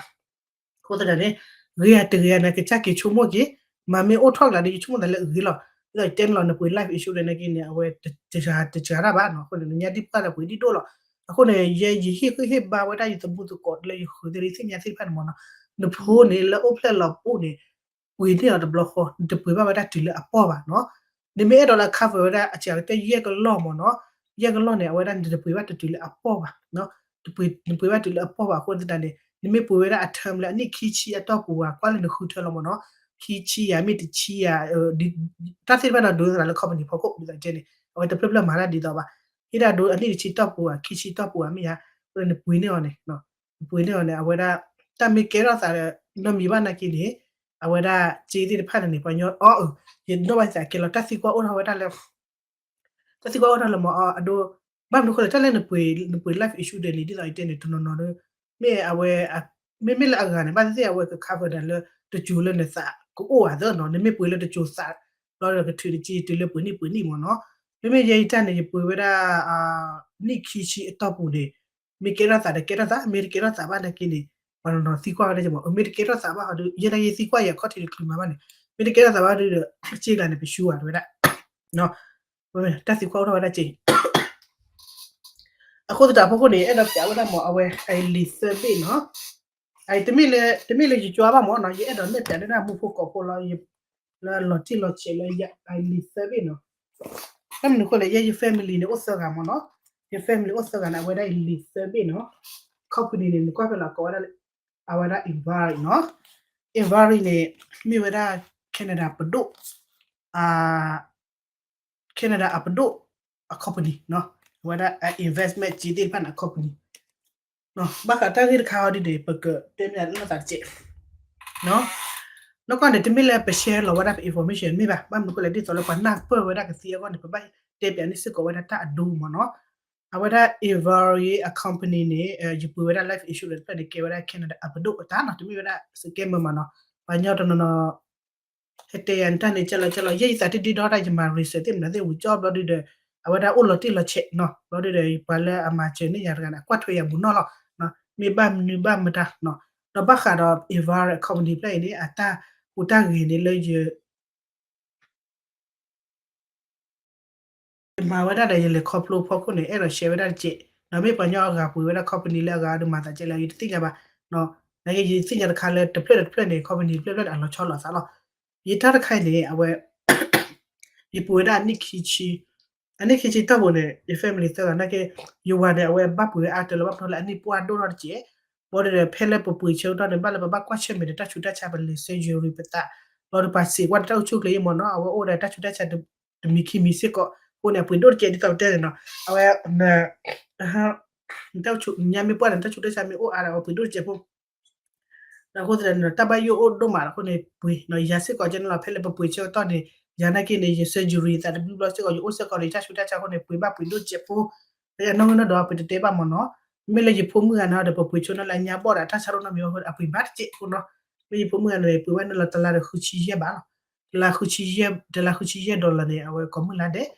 အဃိသတးန့ၣ် ဂ့ၤအတဂ့ၤအန့ၣ် ကစၢ်က့ၤဆိကမိၣ်က့ၤ မၤမ့ၢ်အိၣ်ထီၣ်ကျါဒီး ယဆိကမိၣ်သးလၢအဂ့ၤလီၤ ဒ်သိးယတဲန့ၣ်လီၤ နပှ့ၤ life insurance န့ၣ်က့န့ၣ် အဝဲတစှၤတစှၤတၢ်ဘၣ်နီၤ အဃိန့ၣ် နညါဒ်ပှၢ်ဒီးပှ့ၤဒ်ဒိၣ်လီၤ အဃိန့ၣ် ယဲယဟ့ၣ်ဂံၢ်ဟ့ၣ်ဘါဝဲဒၣ်ယသမူသကိးလၢယဃုသ့ၣ်လံသ့ၣ်ညါသ့ၣ်တဖၣ်န့ၣ်မ့ၢ်နီၤ နဖိန့ၣ်လၢအိၣ်ဖျဲၣ်လီၤပအိၣ်န့ၣ် ပှ့ၤန့ၢ်အီၤတဘျီဃီ နတပှ့ၤဘၣ်ဝဲဒၣ်တုၤလၢအပီၢ်ဘၣ်နီၤ နမ့ၢ်အဲၣ်ဒိးလၢ cover ဝဲဒၣ်အစှၤကတၢၢ်ယဲၢ်ကလီၢ်မ့ၢ်နီၤ ယဲၢ်ကလီၢ်န့ၣ် အဝဲဒၣ်နတပှ့ၤဘၣ်တတုၤလၢအပီၢ်ဘၣ် နပှ့ၤဘၣ်တုၤလၢအပီၢ်ဘၣ်အဃိသတးန့ၣ် နမ့ၢ်ပှ့ၤဝဲဒၣ်အ term လၢအနံၣ်ခံဆံအတီၢ်ပူၤဘၣ် ကွၢ်လၢနဃုထၢလီၤမ့ၢ်နီၤ ခံဆံယၤ မ့ၢ်တဆံယၤ တၢ်သ့ၣ်တဖၣ်န့ၣ် ဒိးသးလၢ company ဖီခိၣ် ဒ်သိးယတဲန့ၣ် အဝဲတဖျၢၣ်ဖျၢၣ်မၤတၢ်ဒ်သိးဘၣ် ဟ့ၣ်ဒၣ်ဒိအနံၣ်တဆံတီၢ်ပူၤဧါ ခံဆံတီၢ်ပူၤဧါမ့ၢ်ဧါ အဃိန့ၣ် နပှ့ၤန့ၢ်အီၤန့ၣ် နပှ့ၤန့ၢ်အီၤန့ၣ် အဝဲဒၣ် တၢ်မ့ၢ်ကဲထီၣ်သးဒီး နီတမံၤဘၣ်နာ်က့န့ၣ် အဝဲဒၣ်စ့သ့ၣ်တဖၣ်န့ၣ်န့ၣ် ပှၤကညီအီၣ်အၢ ယနီၣ်ဘၣ်သးကဲလီၤ တၢ်သံကွၢ်အိၣ်ထီၣ်ဝဲဒၣ်လၢ တၢ်သံကွၢ်အိၣ်ထီၣ်လၢမ့ၢ်အဒိ ဘၣ်မနုၤအဃိလဲၣ် တၢ်လၢနပှ့ၤ နပှ့ၤ life insurance န့ၣ် ဒ်သိးယတဲန့ၣ် တနီၤနီၤဒီး မ့ၢ်အဝဲ မ့မ့ၢ်လၢအဂၤန့ၣ် ဘၣ်သ့ၣ်သ့ၣ်အဝဲက cover ဒၣ်လၢ တစိၤလၢနသးကအိၣ်ဧါသၢနီၤ နမ့ၢ်ပှ့ၤလၢတစိၤသး ဘျီဒီးကထုးတက့ၢ်တုၤလၢပှ့ၤနံၣ်ပှ့ၤနံၣ်မ့ၢ်နီၤ မ့မ့ၢ်ယဲယတၢ်န့ၣ် ယပှ့ၤဝဲဒၣ် နံၣ်ခံဆံအတီၢ်ပူၤန့ၣ် မ့ၢ်ကဲထီၣ်သးဒီးကဲထီၣ်သး မ့ၢ်တကဲထီၣ်သးဘၣ်နာ်က့န့ၣ် ပှၤနီၤနီၤသံကွၢ်ဝဲဒၣ်မ့ၢ် မ့ၢ်တကဲထီၣ်သးဘၣ်ဟီဒီး ယဲနာ်က့သံကွၢ်ယၤခီၣ်ထံးတချုးမးဘၣ်န့ၣ် မ့ၢ်တကဲထီၣ်သးဘၣ်ဒီး စ့ကျါန့ၣ် ပရှုံးဝဲဒၣ် တၢ်သံကွၢ်အိၣ်ထီၣ်ဝဲဒၣ်စ့ အဃိသတးဖီခိၣ်န့ၣ် အဲၣ်ဒိးပျးဝဲဒၣ်မ့ၢ်အဝဲ အလံာ်သၢဘ့ၣ်နီၤ တမ့ၢ်လၢ တမ့ၢ်လၢယကွၢ်ဘၣ်မ့ၢ်နီၤ ယအဲၣ်ဒိးနဲၣ်ပျးဒၣ်မူဖိကိးဖိလီၤ လၢလီၤတံၢ်လီၤဆဲးလၢယအလံာ်သၢဘ့ၣ်နီၤ ဘၣ်မနုၤအဃိလဲၣ် ယဲယ family န့ၣ်အိၣ်သၢဂၤမ့ၢ်နီၤ ယ family အိၣ်သၢဂၤန့ၣ် အဝဲဒၣ်အလံာ်သၢဘ့ၣ်နီၤ company န့ၣ် နကွၢ်ဖဲလၢကိးဝဲဒၣ် အဝဲဒၣ် Enviri နီၤ Enviri န့ၣ် မ့ၢ်ဝဲဒၣ် Canada ပဒိၣ် Canada အပဒိၣ်အ company နီၤ အဝဲဒၣ်အ investment စ့သ့ၣ်တဖၣ်န့ၣ် အ company ဘၣ်ဃးတၢ်ဂ့ၢ်တခါအံၤဒ်န့ၣ် ပကတဲမ့ၢ်လၢသးတကဲး နီၤကီၢ်န့ၣ် တမ့ၢ်လၢပ share လီၤဝဲဒၣ်ပ information မ့ၢ်ဘၣ် ဘၣ်မနုၤအဃိလဲၣ် ဒ်သိးလၢပှၤနၢ်ပၢၢ်ဝဲဒၣ်ကသံအဂီၢ်န့ၣ် ပဘၣ်တဲပျးန့ၢ်စ့ၢ်ကီးဝဲဒၣ်တၢ်အဒိမ့ၢ်နီၤ အဝဲဒၣ် Enviri အ company န့ၣ် ယပှ့ၤဝဲဒၣ် life insurance တဖျၢၣ်န့ၣ် ကဲဝဲဒၣ် Canada အပဒိၣ်အတၢ်နီၤ တမ့ၢ်ဝဲဒၣ် scammer မ့ၢ်နီၤ ပှၤကညီတနီၤနီၤ ဟဲတဲယၤနတၢ်န့ၣ်ကဲလီၤကဲလီၤ ယဲယသးတဒ့ဒီတၢ် ယမၤ research သ့ၣ်မနုၤသ့ၣ်ဝံၤကၠီဘျီဒုဒီး အဝဲဒၣ်အိၣ်လီၤတံၢ်လီၤဆဲးနီၤ ဘျီဒုဒီး ပှၤလၢအမၤစၢၤန့ၢ်ယၤတဂၤန့ၣ် အကွၢ်ထွဲယၤဘူးနီၢ်လီၤ မ့ၢ်ဘၣ်မနုၤဘၣ်မတၤနီၤ ဒီးဘၣ်ဃးဒီး enviro company ဖျၢၣ်အံၤန့ၣ် အတၢ်ဟူးတၢ်ဂဲၤန့ၣ်လၢယ ယမၤဝဲဒၣ်ဒီး ယလဲၤခီဖျိဖီခိၣ်န့ၣ် အဲၣ်ဒိး share ဝဲဒၣ်တကဲး ဒီးမ့ၢ်ပှၤညီအဂၤပှ့ၤဝဲဒၣ် company လၢအဂၤဒီးမၤသးကဲလၢ ယတသ့ၣ်ညါဘၣ် နာ်က့ယသ့ၣ်ညါတခါလၢတဖျၢၣ်တဖျၢၣ်န့ၣ် company တဖျၢၣ်ဖျၢၣ်န့ၣ် အလီၤဆီလိာ်အသးလီၤ ယတၢ်တခါအံၤန့ၣ် အဝဲ ယပှ့ၤဝဲဒၣ်အနံၣ်ခံဆံ အနံၣ်ခံဆံတီၢ်ပူၤန့ၣ် ယ family သၢဂၤနာ်က့ ယဝၤန့ၣ် အဝဲဘၣ်ပှ့ၤဝဲအါတလၢဘၣ်ဖျိလၢအနံၣ်ပှၢ်ဒိၣ်ထီၣ်တကဲး ဘျီဒီး ဖဲလၢပပှ့ၤဆၢကတီၢ်န့ၣ် ဘၣ်လၢပဘၣ်ကွၢ်ဆၢၣ်မဲာ်ဒီးတၢ်ဆူးတၢ်ဆါ ပလဲၤ surgery ပသး ဘျီဒီးပှၤစံးကွၢ်န့ၣ် တၢ်အိၣ်ဆူၣ်အိၣ်ချ့ယဲမ့ၢ်နီၤ အဝဲအိၣ်ဒီးတၢ်ဆူးတၢ်ဆါ တမံၤခံမံၤစ့ၢ်ကီး အဃိန့ၣ် အပှ့ၤဒိၣ်တကဲးဒ်သိးပတဲန့ၣ်နီၤ အဝဲ တၢ်ဆူးညါမ့ၢ်ပှၢ်န့ၣ် တၢ်ဆူးတၢ်ဆါမ့ၢ်အိၣ်အါဒီး အဝဲပှ့ၤဒိၣ်တကဲးဖိ အဃိသတးန့ၣ် တၢ်ဘၣ်ယိၣ်အိၣ်ဒိၣ်မးအဃိန့ၣ် ပှ့ၤနီၤ ယၤစ့ၢ်ကီးကဲန့ၣ်လီၤ ဖဲလၢပပှ့ၤဆၢကတီၢ်န့ၣ် ယၤနာ်က့န့ၣ် ယ surgery သးတဘျုးဘျီစ့ၢ်ကီး ယအိၣ်စ့ၢ်ကီးဒီးယတၢ်ဆူးတၢ်ဆါအဃိန့ၣ် ပှ့ၤဘၣ်ပှ့ၤဒိၣ်တကဲးဖိ ယနီၣ်ဂံၢ်နီၣ်ဒွး ပတတဲဘၣ်မ့ၢ်နီၤ မ့မ့ၢ်လၢယဖိမုၣ်ဂၤန့ၣ်ဒီး ပပှ့ၤဆိနီၤလၢအညါဘီၣ်ဒီး တၢ်ဆါတအိၣ်နီတမံၤအဃိ အပှ့ၤဘၣ်တကဲးဖိနီၤ မ့ၢ်ယဖိမုၣ်ဂၤန့ၣ် ပှ့ၤဝဲန့ၣ်လီၤတလါဒီးဃုဆံယဲၢ်ဘးလီၤ တလါဃုဆံယဲၢ် တလါဃုဆံယဲၢ် dollar န့ၣ် အဝဲကိးမုၢ်လါဒဲး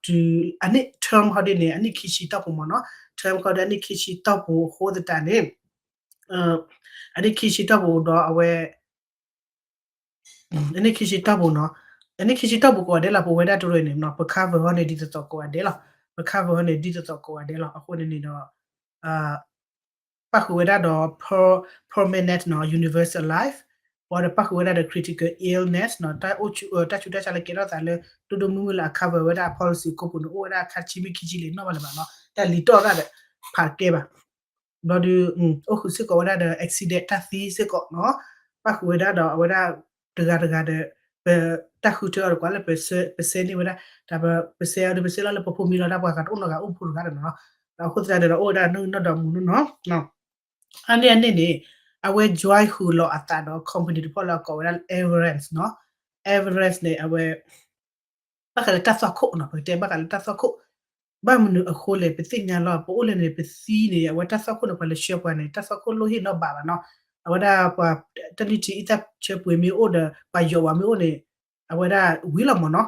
ဒီး အနံၣ် term ဟီဒ်န့ၣ် အနံၣ်ခံဆံတီၢ်ပူၤမ့ၢ်နီၤ term ဟီဒ်အနံၣ်ခံဆံတီၢ်ပူၤအဃိသတးန့ၣ် အနံၣ်ခံဆံတီၢ်ပူၤဒီးအဝဲ အနံၣ်ခံဆံတီၢ်ပူၤနီၤ အနံၣ်ခံဆံတီၢ်ပူၤကိးဂၤဒဲးလီၤ ပဝဲဒၣ်တရၢန့ၣ် ပ cover ဟီန့ၣ် ဒ်သိးသိးကိးဂၤဒဲးလီၤ ပ cover ဟီန့ၣ် ဒ်သိးသိးကိးဂၤဒဲးလီၤ အဃိန့ၣ်န့ၣ်ဒီး ပၣ်ဃုာ်ဝဲဒၣ်ဒီး permanent နီၤ universal life ဝံၤဒီးပၣ်ဃုာ်ဝဲဒၣ်ဒီး critical illness နီၤ တၢ်ဆူးတၢ်ဆါလၢကဲထီၣ်သးလၢ ဒိၣ်ဒိၣ်မုၢ်မုၢ်လၢအ cover ဝဲဒၣ်အ policy ကိးပူၤန့ၣ် အိၣ်ဝဲဒၣ်အခါဆံမ့ၢ်ခံဆံလံနီၣ်ဘၣ်လၢၤဘၣ်နီၤ တၢ်လံၤတီၢ်ဒၣ်ဒီး ဖးကဲဘၣ် ဘျီဒု အိၣ်ဃုာ်စ့ၢ်ကီးဝဲဒၣ်ဒီး accident တၢ်သံစ့ၢ်ကီးနီၤ ပၣ်ဃုာ်ဝဲဒၣ်ဒီးအဝဲဒၣ် တဂၤတဂၤဒီး ပတၢ်ဃုထၢအီၤဒီးကွၢ်လၢ ပစဲန့ၢ်ဝဲဒၣ် တၢ်ပစဲအီၤဒီး ပစဲလီၤလၢပဖိမံၤလီၤ တၢ်ပှၤဂၤတအိၣ်နီတဂၤအိၣ်ဖိတဂၤဒီးနီၤ အဃိသတးန့ၣ်ဒီး အိၣ်ဝဲဒၣ်နီၣ်ဂံၢ်နီၣ်ဒွးမူနီၤနီၤ အန့ၣ်အန့ၣ်န့ၣ် အဝဲ join ဃုာ်လီၤအသးဒီး company တဖၣ်လၢအကိးဝဲဒၣ် Everest နီၤ Everest န့ၣ် အဝဲ ဘၣ်ဃးလၢတၢ်သွၣ်ခိၣ်နီၤ ပကတဲဘၣ်ဃးလၢတၢ်သွၣ်ခိၣ် ဘၣ်မနုၤအဃိလဲၣ် ပသ့ၣ်ညါလီၤ ပအိၣ်လၢန့ၣ် ပသံန့ၣ် အဝဲတၢ်သွၣ်ခိၣ်န့ၣ် ပှၤလဲၤဆှၢပှၤန့ၣ် တၢ်သွၣ်ခိၣ်လိၣ်ဟ့ၣ်နီၤဘၣ်ဘၣ်နီၤ အဝဲဒၣ်ပှၤ တၢ်နုၢ်ထံအံသၣ်ဆၢပှ့ၤမ့ၢ်အိၣ်ဒီး ပှၤယီၤဝဲမ့ၢ်အိၣ်န့ၣ် အဝဲဒၣ်ဝံၤလီၤမ့ၢ်နီၤ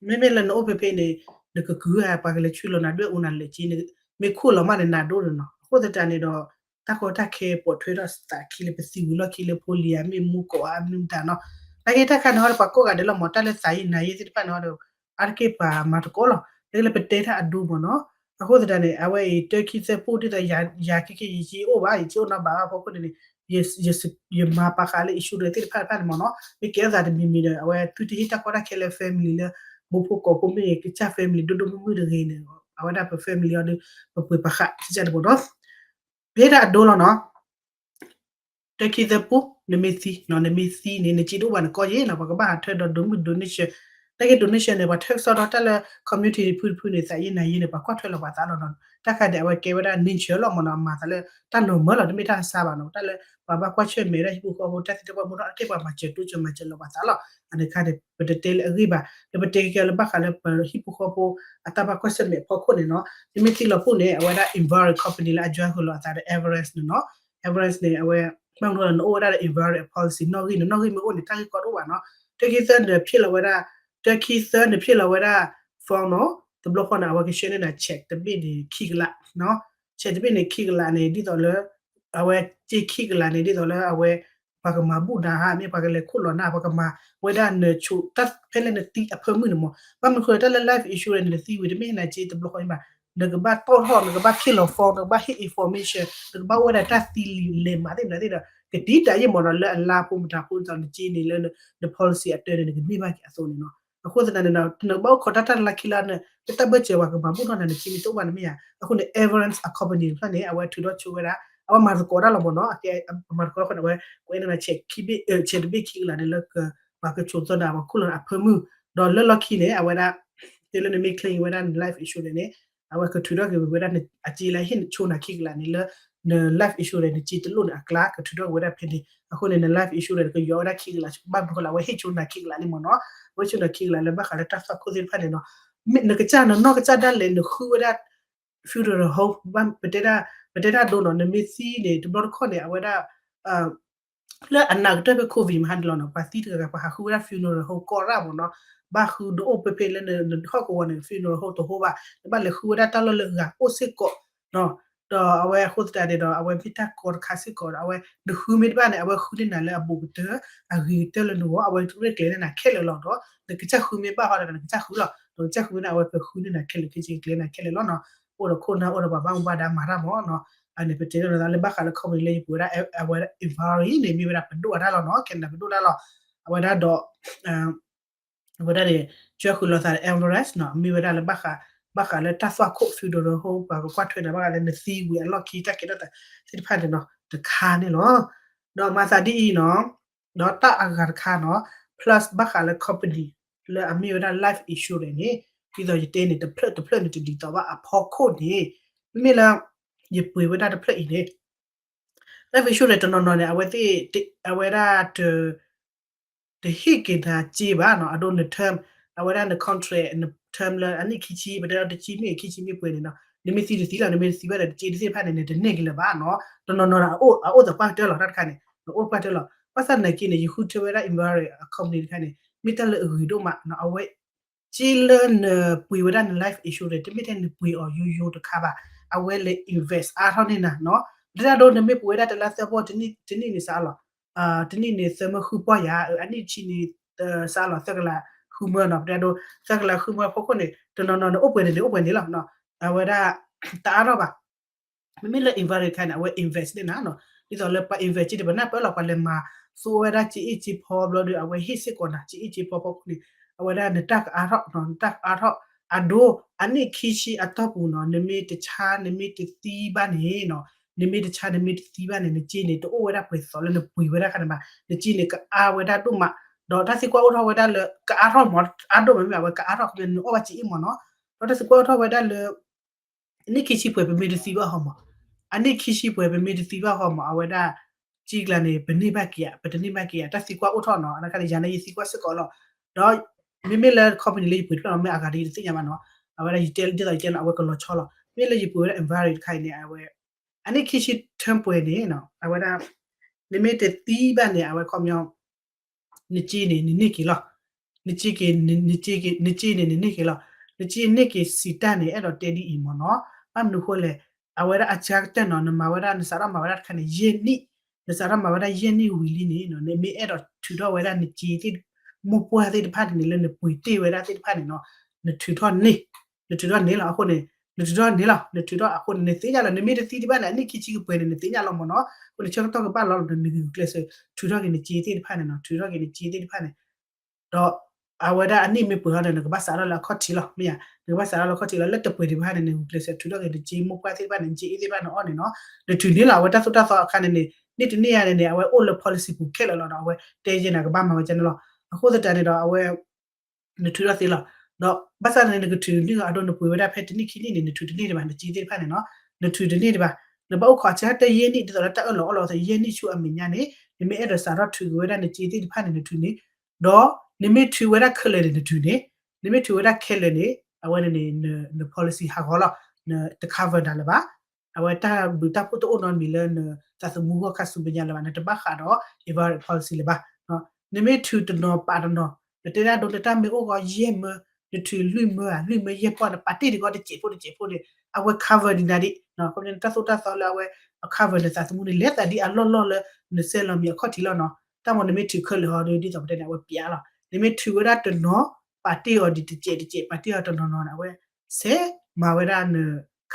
မ့မ့ၢ်လၢနအိၣ်ဖဲဖဲန့ၣ် နကကုၤဧါ ပှၤကလဲၤဆှၢလီၤနၤဒွဲၣ်အူနၤလဲၤက့ မ့ၢ်ခိၣ်လီၤမးန့ၣ် နၤဒိၣ်န့ၣ်နီၤ အဃိသတးန့ၣ်ဒီး တၢ်ကီတၢ်ခဲပိာ်ထွဲထီၣ်သးခံလၢပသံဝံၤလီၢ်ခံလၢဖိလံၤဧါ မ့ၢ်မူကိးဧါ မ့ၢ်မတၤနီၤ နာ်က့တၢ်ခါန့ၣ်ဟီဒီး ပှၤကိးဂၤဒဲးလီၤမ့ၢ် တၢ်လၢသးယံၤနၤယံၤသ့ၣ်တဖၣ်န့ၣ်ဟီဒီး အါတက့ၢ်ပှၤမၤသကိးလီၤ လၢလၢပတဲတၢ်အဒိမ့ၢ်နီၤ အဃိသတးန့ၣ် အဝဲအံၤ တၢ်ခံသၢပူၣ်ဒ်သိး ယၤခဲက့ၤ ယစ့အိၣ်ဘၣ် ယစ့အိၣ်နီတဘၣ်ဘၣ်အဖီခိၣ်န့ၣ်န့ၣ် ယမၤပာ်ဃာ်လၢ insurance သ့ၣ်တဖၣ်တဖၣ်န့ၣ်မ့ၢ်နီၤ မ့ၢ်ကဲထီၣ်သးတမံၤမံၤဒီး အဝဲသုတဟ့ၣ်တၢ်ကီတၢ်ခဲလၢ family လၢ မိၢ်ဖိကိးဖိမ့ၢ်ဂ့ၤ ကစၢ် family ဒိၣ်ဒိၣ်မုၢ်မုၢ်တဂ့ၤန့ၣ် အဝဲဒၣ်ပ family အီၤဒီး ပပှ့ၤပာ်ဃာ်ကစၢ်တဘိဒီး ပဟ့ၣ်တၢ်အဒိလီၤနီၤ တၢ်ခံသၢပူၣ် နမ့ၢ်သံနီၤ နမ့ၢ်သံန့ၣ် နစ့တအိၣ်ဘၣ်နကီၢ်ယဲနီၤ ပှၤကဘၣ်ဟးထၢဒီးဒိးမုၢ် donation တၢ်က့ donation န့ၣ် ပှၤထၢကစီဒီတၢ်လၢ community ဖုတဖုန့ၣ် သးယံၤနၤယံၤန့ၣ် ပှၤကွၢ်ထွဲလီၤပှၤသးလီၤနီၤ တၢ်ခါဒဲး အဝဲကဲဝဲဒၣ် nature လီၤမ့ၢ်နီၤ အမၤသးလၢ တၢ်နီၤမၢလီၤ တမ့ၢ်တၢ်ဆါဘၣ်နီၤ တၢ်လၢ ပှၤဘၣ်ကွၢ်ဆၢၣ်မဲာ်ဒၣ်ဟံၣ်ဖိဃီဖိ တၢ်သံတၢ်ပှၢ်မူထီၣ် အကဲပှၤမၤစၢၤတိစၢၤမၤစၢၤလီၤပှၤသးလီၤ အန့ၣ်ခါန့ၣ် ပတတဲလၢအဂ့ၢ်ဘၣ် လၢပတဲကဲလၢဘၣ်ဃးလၢပဟံၣ်ဖိဃီဖိ အတၢ်ဘၣ်ကွၢ်ဆၢၣ်မဲာ်အဖီခိၣ်န့ၣ်နီၤ မ့မ့ၢ်သံလီၤပူၤန့ၣ် အဝဲဒၣ် enviro company လၢအ join ဃုာ်လီၤအသးဒီး Everest န့ၣ်နီၤ Everest န့ၣ် အဝဲ ဘၣ်မနုၤလဲၣ် နအိၣ်ဝဲဒၣ်ဒီး enviro policy နီၣ်ဂံၢ်န့ၣ် နီၣ်ဂံၢ်မ့ၢ်အိၣ်န့ၣ် တၢ်ဂ့ၢ်ကီတအိၣ်ဘၣ်နီၤ တၢ်ခံသၢန့ၣ်ဖျ့လီၤဝဲဒၣ် တၢ်ခံသၢန့ၣ်ဖျ့လီၤဝဲဒၣ် form နီၤ တဘျီဃီန့ၣ် အဝဲကဆှၢန့ၢ်နၤ check တဘ့ၣ်န့ၣ်ခံကလးနီၤ check တဘ့ၣ်န့ၣ်ခံကလးန့ၣ် ဒ်သိးလၢ အဝဲ check ခံကလးန့ၣ် ဒ်သိးလၢအဝဲ ပှၤကမၤဘူၣ်နၤဧါ မ့ၢ်ပှၤကလဲၤခိၣ်လီၤနၤ ပှၤကမၤဝဲဒၣ်နဆိ တၢ်ဖဲလၢနသံအဖၢမုၢ်န့ၣ်မ့ၢ် ဘၣ်မနုၤဃိလၢတၢ်လၢ life insurance န့ၣ် နသံဝံၤတမ့ၢ်ဟ့ၣ်နၤစ့တဘျီဃီဘၣ် နကဘၣ်တီၣ်ထီၣ် နကဘၣ်ဖျ့လီၤ form နကဘၣ်ဟ့ၣ် information နကဘၣ်အိၣ်ဝဲဒၣ်တၢ်သံလံာ်လဲၤမးသ့ၣ်မနုၤသ့ၣ်ဒီး ကတံာ်တာ်ယံာ်မ့ၢ်နီၤ လၢအလါဖိမတၤဖိဒ်သိးနစ့န့ၣ် လၢန policy အတၢၢ်န့ၣ် နကန့ၢ်ဘၣ်က့ၤအသိးန့ၣ်နီၤ အဃိသတးန့ၣ်ဒီး နကဘၣ်အိၣ်ခိးတၢ်တၢ်လၢခံလါန့ၣ် လၢတၢ်ဘၢၣ်စၢၤပှၤကမၤဘူၣ်ထီၣ်နၤနစ့မ့ၢ်တအိၣ်ဘၣ်န့ၣ်မ့ၢ်ဧါ အဃိန့ၣ် Everest အ company တဖၣ်န့ၣ် အဝဲထုးထီၣ်ဆိဝဲဒၣ် အဝဲမၤသကိးတၢ်လီၤမ့ၢ်နီၤ အကဲမၤသကိးတၢ်ဃိန့ၣ် အဝဲ ကွဲးန့ၢ်နၤ check ခံဘ့ၣ် check တဘ့ၣ်ခံကလးန့ၣ်လၢ ပှၤကဆိးသီနၤ ပှၤခိၣ်လီၤနၤအဖၢမုၢ် ဒီးလၢလီၢ်ခံန့ၣ် အဝဲဒၣ် တဲလၢနမ့ၢ် claim ဝဲဒၣ်န life insurance န့ၣ် အဝဲကထုးထီၣ်က့ၤဝဲဒၣ်နအစ့လၢဟ့ၣ်ဆိနၤခံကလးန့ၣ်လၢ န life insurance နစ့တလိၣ်န့ၣ်အကျါ ကထုးထီၣ်က့ၤဝဲဒၣ်ဖဲန့ၣ် အဃိန့ၣ် န life insurance န့ၣ် ကယီၤဝဲဒၣ်ခံကလး ဘၣ်မနုၤဃိလၢအဝဲဟ့ၣ်ဆိနၤခံကလးလံမ့ၢ်နီၤ အဝဲဟ့ၣ်ဆိနၤခံကလးလၢဘၣ်ဃးလၢတၢ်သွၣ်ခိၣ်သ့ၣ်တဖၣ်န့ၣ်နီၤ နကစၢ်နနီၢ်ကစၢ်ဒၣ်လဲာ်နဃုဝဲဒၣ် funeral home ပတဲတၢ်ဒိနီၤ နမ့ၢ်သံန့ၣ် တဘျီတခီၣ်န့ၣ် အဝဲဒၣ် လၢအနးကတၢၢ်ဖဲ COVID မဟါန့ၣ်လီၤနီၤ ပှၤသံတဂၤဂၤ ပှၤဟးဃုဝဲဒၣ် funeral home ကိးရၣ်မ့ၢ်နီၤ, ဘၣ်ဃုဒိၣ်အိၣ်ဖဲဖဲလၢနဟီၣ်ကဝီၤန့ၣ် funeral home တဟိဘၣ်, နဘၣ်လဲၤဃုဝဲဒၣ်တၢ်လီၢ်လၢအဂၤအိၣ်စ့ၢ်ကီးနီၤ. ဒီးအဝဲအဃိသတးန့ၣ်ဒီး အဝဲမ့ၢ်တၢ်ကီတခါစ့ၢ်ကီးဒီး အဝဲနဃုမ့ၢ်တဘၣ်န့ၣ် အဝဲဃုန့ၢ်နၤလၢအဘူးကတၢၢ် အဂ့ၤကတၢၢ်လၢနဂီၢ် အဝဲရဲၣ်ကျဲၤန့ၢ်နၤခဲလၢာ်လီၤဒီး နကစၢ်ဃုမ့ၢ်ဘၣ်ဟီဒီး နကစၢ်ဃုလီၤ, နကစၢ်ဃုမ့ၢ်န့ၣ် အဝဲကဃုန့ၢ်နၤခဲလၢာ် က့ၤက့ၤကျဲၤနၤခဲလၢာ်လီၤနီၤ. အိၣ်ဒီးခိၣ်နၢ် အိၣ်ဒီးပှၤဘၣ်မူဘၣ်ဒါမၤတၢ်မ့ၢ်နီၤ. အန့ၣ် ပတဲလီၤသးလၢဘၣ်ဃးလၢ company လၢယပှ့ၤဝဲဒၣ် အဝဲ Enviri န့ၣ် မ့ၢ်ဝဲဒၣ်ပဒိၣ်အတၢ်လီၤနီၤ, Canada ပဒိၣ်တၢ်လီၤ. အဝဲဒၣ်ဒီး အဝဲဒၣ်န့ၣ် ကၢဃုာ်လီၤသးဒီး Emirates နီၤ, မ့ၢ်ဝဲဒၣ်လၢဘၣ်ဃး ဘၣ်ဃးလၢတၢ်သွၣ်ခိၣ် funeral home ပှၤကကွၢ်ထွဲနၤ ဘၣ်ဃးလၢနသံဝံၤအလီၢ်ခံ တၢ်ကဲထီၣ်သးသ့ၣ်တဖၣ်န့ၣ်နီၤ တခါန့ၣ်လီၤ. ဒီးမၤသးဒ်အံၤနီၤ, ဒီးတၢ်အဂၤတခါနီၤ plus ဘၣ်ဃးလၢ company လၢအမ့ၢ်ဝဲဒၣ် life insurance န့ၣ် ဒ်သိးယတဲန့ၣ် တဖျၢၣ်တဖျၢၣ်န့ၣ် တဒ်သိးဘၣ်အဖီခိၣ်န့ၣ် မ့မ့ၢ်လၢ ယပှ့ၤဝဲဒၣ်တဖျၢၣ်အံၤန့ၣ် life insurance တနီၤနီၤန့ၣ် အဝဲသ့ၣ် အဝဲဒၣ် တဟ့ၣ်က့ၤနၤစ့ဘၣ်နီၤ, အဒိန term အဝဲဒၣ်န contract န term လၢအနံၣ်ခံဆံ ပတဲဒီးတဆံမ့ၢ်ခံဆံမ့ၢ်ပှဲၤန့ၣ်နီၤ, နမ့ၢ်သံတသံလီၤ, နမ့ၢ်တသံဘၣ်ဒီးတစ့သ့ၣ်တဖၣ်န့ၣ် နတန့ၢ်က့ၤလၢၤဘၣ်နီၤ. တနီၤနီၤန့ၣ် အအိၣ်သပှၢ်ကတၢၢ်လီၤ, တၢ်တခါန့ၣ် အအိၣ်သပှၢ်ကတၢၢ်လီၤ. ဘၣ်ဆၣ်သနာ်က့န့ၣ် ယဃုထၢဝဲဒၣ် Enviri အ company တခါန့ၣ် မ့ၢ်တၢ်လၢအဂ့ၤဒိၣ်မးနီၤ, အဝဲ စ့လၢနပှ့ၤဝဲဒၣ်န life insurance တမ့ၢ်ထဲနပှ့ၤအီၤယိယိတခါဘၣ်, အဝဲလဲၤ invest အါထီၣ်န့ၢ်နၤနီၤ. ဒ်ဒၣ်ဒိ နမ့ၢ်ပှ့ၤဝဲဒၣ်တလါသၢပီၢ် တနံၣ် တနံၣ်န့ၣ်စးလီၤ, တနံၣ်န့ၣ်သၢမၢဃုပီၢ်ယၤ, အနံၣ်ဆံန့ၣ် စးလီၤသၢကလးဃုမၢနီၤ, ပတဲဒိ သၢကလးဃုမၢဖီခိၣ်န့ၣ် တနီၤနီၤန့ၣ် အိၣ်ပှဲၤန့ၣ်န့ၣ် အိၣ်ပှဲၤန့ၣ်လီၤ. အဝဲဒၣ် တအါထီၣ်ဘၣ် မ့မ့ၢ်လၢ Enviri တခါန့ၣ် အဝဲ invest န့ၢ်နၤနီၤ, ဒ်သိးလၢပှၤ invest စ့ဒီး ပနၢ်ပၢၢ်လီၤ ပှၤလဲၤမၤသူဝဲဒၣ်စ့အ့ၣ်စ့ဖီဘျီဒီး အဝဲဟ့ၣ်စ့ၢ်ကီးနၤ စ့အ့ၣ်စ့ဖီဖီခိၣ်န့ၣ် အဝဲဒၣ်နတၢ်ကအါထီၣ်နီၤ, နတၢ်ကအါထီၣ် အဒိ အနံၣ်ခံဆံအတီၢ်ပူၤနီၤ, နမ့ၢ်တဆါ နမ့ၢ်တသံဘၣ်န့ၣ်နီၤ, နမ့ၢ်တဆါ နမ့ၢ်တသံဘၣ်န့ၣ် နစ့န့ၣ် တအိၣ်ဝဲဒၣ်ပှဲၤသိးလၢနပှ့ၤဝဲဒၣ်ခါန့ၣ်ဘၣ်, နစ့န့ၣ် ကအါဝဲဒၣ်ဒိၣ်မး, ဒီးတၢ်သံကွၢ်အိၣ်ထီၣ်ဝဲဒၣ်လၢ ကအါထီၣ်မး အါဒိၣ်မးမ့ၢ် အဝဲကအါထီၣ်ခီပညီ နအီၣ်ဘၣ်စ့အ့ၣ်မးနီၤ, ဒီးတၢ်သံကွၢ်အိၣ်ထီၣ်ဝဲဒၣ်လၢ အနံၣ်ခံဆံပှဲၤ ပမ့ၢ်တသံဘၣ်ဟီမး, အနံၣ်ခံဆံပှဲၤ ပမ့ၢ်တသံဘၣ်ဟီမး အဝဲဒၣ် စ့ကျါန့ၣ် ပန့ၢ်ဘၣ်က့ၤဧါ ပတန့ၢ်ဘၣ်က့ၤဧါ တၢ်သံကွၢ်အိၣ်ထီၣ်နီၤ, အနာ်က့န့ၣ် ယၤန့ၣ်ယသံကွၢ်စ့ၢ်ကီးလီၤ, ဒီးမ့မ့ၢ်လၢ company လၢယပှ့ၤတဖျၢၣ်နီၤ မ့ၢ်အဂၤဒီးယတသ့ၣ်ညါဘၣ်နီၤ, အဝဲဒၣ်ယတဲဒ်သိးယတဲနီၤ အဝဲကလီၤဆီလီၤ, မ့ၢ်လၢယပှ့ၤဝဲဒၣ် Enviri တခါအံၤန့ၣ် အဝဲ အနံၣ်ခံဆံ term ပှဲၤန့ၣ်နီၤ အဝဲဒၣ် နမ့ၢ်တသံဘၣ်န့ၣ် အဝဲခီပညီ နစ့န့ၣ် နန့ၢ်က့ၤလီၤ, နစ့က့ၤ နစ့က့ၤ နစ့န့ၣ် နန့ၢ်က့ၤလီၤ, နစ့န့ၢ်က့ၤစံးတၢ်န့ၣ် အဲၣ်ဒိးတဲဒ်အံၤမးနီၤ, ဘၣ်မနုၤဃိလဲၣ်, အဝဲဒၣ်အစှၤကတၢၢ်နီၤ နမၤဝဲဒၣ် နစးထီၣ်မၤဝဲဒၣ်တခါန့ၣ် ယဲၢ်နံၣ်, နစးထီၣ်မၤဝဲဒၣ်ယဲၢ်နံၣ်ဝံၤလံန့ၣ်နီၤ နမ့ၢ်အဲၣ်ဒိးထုးထီၣ်ဝဲဒၣ်နစ့သ့ၣ် မိၢ်ပှၢ်သ့ၣ်တဖၣ်န့ၣ် လၢနပှ့ၤတ့ၢ်ဝဲဒၣ်သ့ၣ်တဖၣ်န့ၣ်နီၤ, နထုးထီၣ်န့ၢ် နထုးထီၣ်န့ၢ်လီၤ, အဃိန့ၣ် နထုးထီၣ်န့ၢ်လီၤ, နထုးထီၣ်အဃိန့ၣ် နသ့ၣ်ညါလီၤ, နမ့ၢ်တသံတဘၣ်န့ၣ် အနံၣ်ခံဆံကပှဲၤန့ၣ် နသ့ၣ်ညါလီၤမးနီၤ, အဃိန့ၣ် ဆၢကတီၢ်ကဘၣ်လီၤလီၤ နဂုာ်ကျဲးစၢး ထုးထီၣ်က့ၤနစ့သ့ၣ်တဖၣ်န့ၣ်နီၤ, ထုးထီၣ်က့ၤနစ့သ့ၣ်တဖၣ်န့ၣ် ဒီး အဝဲဒၣ်အနံၣ်မ့ၢ်ပှဲၤထီၣ်ဒီး နကဘၣ်စးထီၣ်လၢအခီၣ်ထံးလီၤ, မ့ၢ်ဧါ, နကဘၣ်စးထီၣ်လၢအခီၣ်ထံးလီၤ, လၢတပှဲၤဒံးဘၣ်န့ၣ် နဂုာ်ကျဲးစၢး ထုးထီၣ်က့ၤနစ့ မိၢ်ပှၢ်သ့ၣ်တဖၣ်န့ၣ် နစ့အ့ၣ်သ့ၣ်တဖၣ်န့ၣ် အီၣ်န့ၣ်နီၤ, နထုးန့ၢ်လီၤ, အဝဲတၢ်သိၣ်တၢ်သီအခါန့ၣ်န့ၣ် နံၣ်တနံၣ်ယါန့ၣ်န့ၣ် အဝဲအိၣ်လၢ policy ပူၤခဲလၢာ်လီၤဒီး အဝဲတဲယဲၢ်န့ၣ် ကဘၣ်မၤဝဲကန့ၣ်လီၤ, အဃိသတးန့ၣ်ဒီး အဝဲ နထုးထီၣ်သ့လီၤ, ဒီးဘၣ်ဆၣ်န့ၣ် နကထုးန့ၢ်အဒိ နပှ့ၤဝဲဒၣ်ဖဲတနံၣ်ခံနံၣ်န့ၣ် နထုးတန့ၢ်ဒံးဘၣ် နစ့သ့ၣ်တဖၣ်န့ၣ်နီၤ, နထုးတန့ၢ်ဒံးဘၣ်, နဘၣ်အိၣ်ခိးဆၢတၢ်ယဲၢ်နံၣ် ဒ်သိးလၢတၢ်အၢၣ်လီၤအီလီၤသး ယဲၢ်နံၣ်ဆူအမဲာ်ညါန့ၣ် နမ့ၢ်အဲၣ်ဒိးစးထီၣ်ထုးက့ၤဝဲဒၣ်နစ့သ့ၣ်တဖၣ်န့ၣ် နထုးန့ၢ်, ဒီးနမ့ၢ်ထုးဝဲဒၣ်ခဲလၢာ်န့ၣ် နထုးန့ၢ်, နမ့ၢ်ထုးဝဲဒၣ်ခဲလၢာ်န့ၣ် အဝဲန့ၣ်န့ၣ် န policy ဟးဂီၤလီၤ, နတ cover နၤလၢၤဘၣ် အဝဲတၢ်ဘျုးတၢ်ဖှိၣ်တအိၣ်နီတမံၤလၢနသးသမူဂီၢ်ခါဆူမဲာ်ညါလၢၤဘၣ်, နတဘၣ်ဃးဒီး Enviri policy လၢၤဘၣ်. နမ့ၢ်ထုးတနီၤပာ်တနီၤ, နတဲဒၣ်ဒိနတၢ်မ့ၢ်အိၣ်ဂီၤယဲၢ်မၢ, နထုးလွံၢ်မၢဧါ, လွံၢ်မၢယဲၢ်ပီၢ် နပာ်တ့ၢ်တကီတစဲးဖိတစဲးဖိန့ၣ် အဝဲ cover ဒံးနၤဒံး, ခီပညီနတၢ်သိၣ်တၢ်သီလၢအဝဲ အ cover နသးသမူန့ၣ် လဲၤသးဒ်အလီၢ်လီၢ်လၢ နစဲးလီၤမံၤအခီၣ်ထံးလီၤနီၤ. တၢ်မ့ၢ်နမ့ၢ်ထုးခဲလၢာ်ဟီဒီး ဒ်သိးပတဲန့ၣ် အဝဲပျးလီၤ. နမ့ၢ်ထုးဝဲဒၣ်တနီၤ, ပာ်တ့ၢ်အီၤဒံးတစဲးတစဲး, ပာ်တ့ၢ်အီၤတနီၤနီၤန့ၣ် အဝဲ ဆဲးမၤဝဲဒၣ်န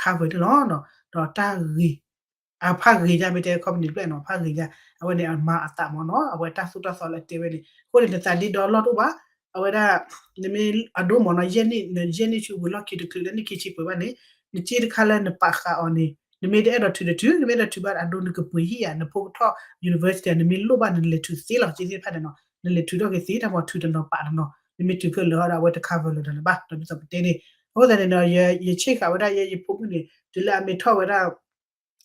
cover န့ၣ်လီၤ. ဒီးတၢ်ဂ့ၤ, အဖးဂ့ၤညါ မ့ၢ်တဲ company တဖျၢၣ်နီၤ ဖးဂ့ၤညါ, အဝဲန့ၣ်အမၤအသးမ့ၢ်နီၤ, အဝဲတၢ်သိၣ်တၢ်သီလၢအတဲဝဲန့ၣ် အဃိန့ၣ် နသးဒ့ဒီလီၢ်တအိၣ်ဘၣ်. အဝဲဒၣ် နမ့ၢ်အဒိမ့ၢ်နီၤ ယဲၢ်နံၣ်, ယဲၢ်နံၣ်ဆူဝံၤလီၢ်ခံတချုးလၢနံၣ်ခံဆံပှဲၤဘၣ်န့ၣ် နစ့တခါလၢနပာ်ဃာ်အီၤန့ၣ် နမ့ၢ်တအဲၣ်ဒိးထုးတထုး, နမ့ၢ်အဲၣ်ဒိးထုးဘၣ်အဒိ နကပှ့ၤဟံၣ်ဧါ, နဖိကထီၣ် university နမ့ၢ်လိၣ်ဘၣ်န့ၣ် နလဲၤထုးသ့လီၤ. စ့သ့ၣ်တဖၣ်န့ၣ်နီၤ နလဲၤထုးထီၣ်က့ၤသ့, တၢ်မ့ၢ်ထုးတနီၤပာ်တနီၤ, နမ့ၢ်ထုးခဲလၢာ်ဟီဒီး အဝဲတ cover လၢၤဒီးလၢၤဘၣ်. ဒီးဒ်သိးပတဲန့ၣ် အဃိသတးန့ၣ်ဒီး ယဆ့ၣ်ဃာ်ဝဲဒၣ်ယဲ ယဖိမုၣ်န့ၣ် တုၤလၢအမ့ၢ်ထီၣ်ဝဲဒၣ်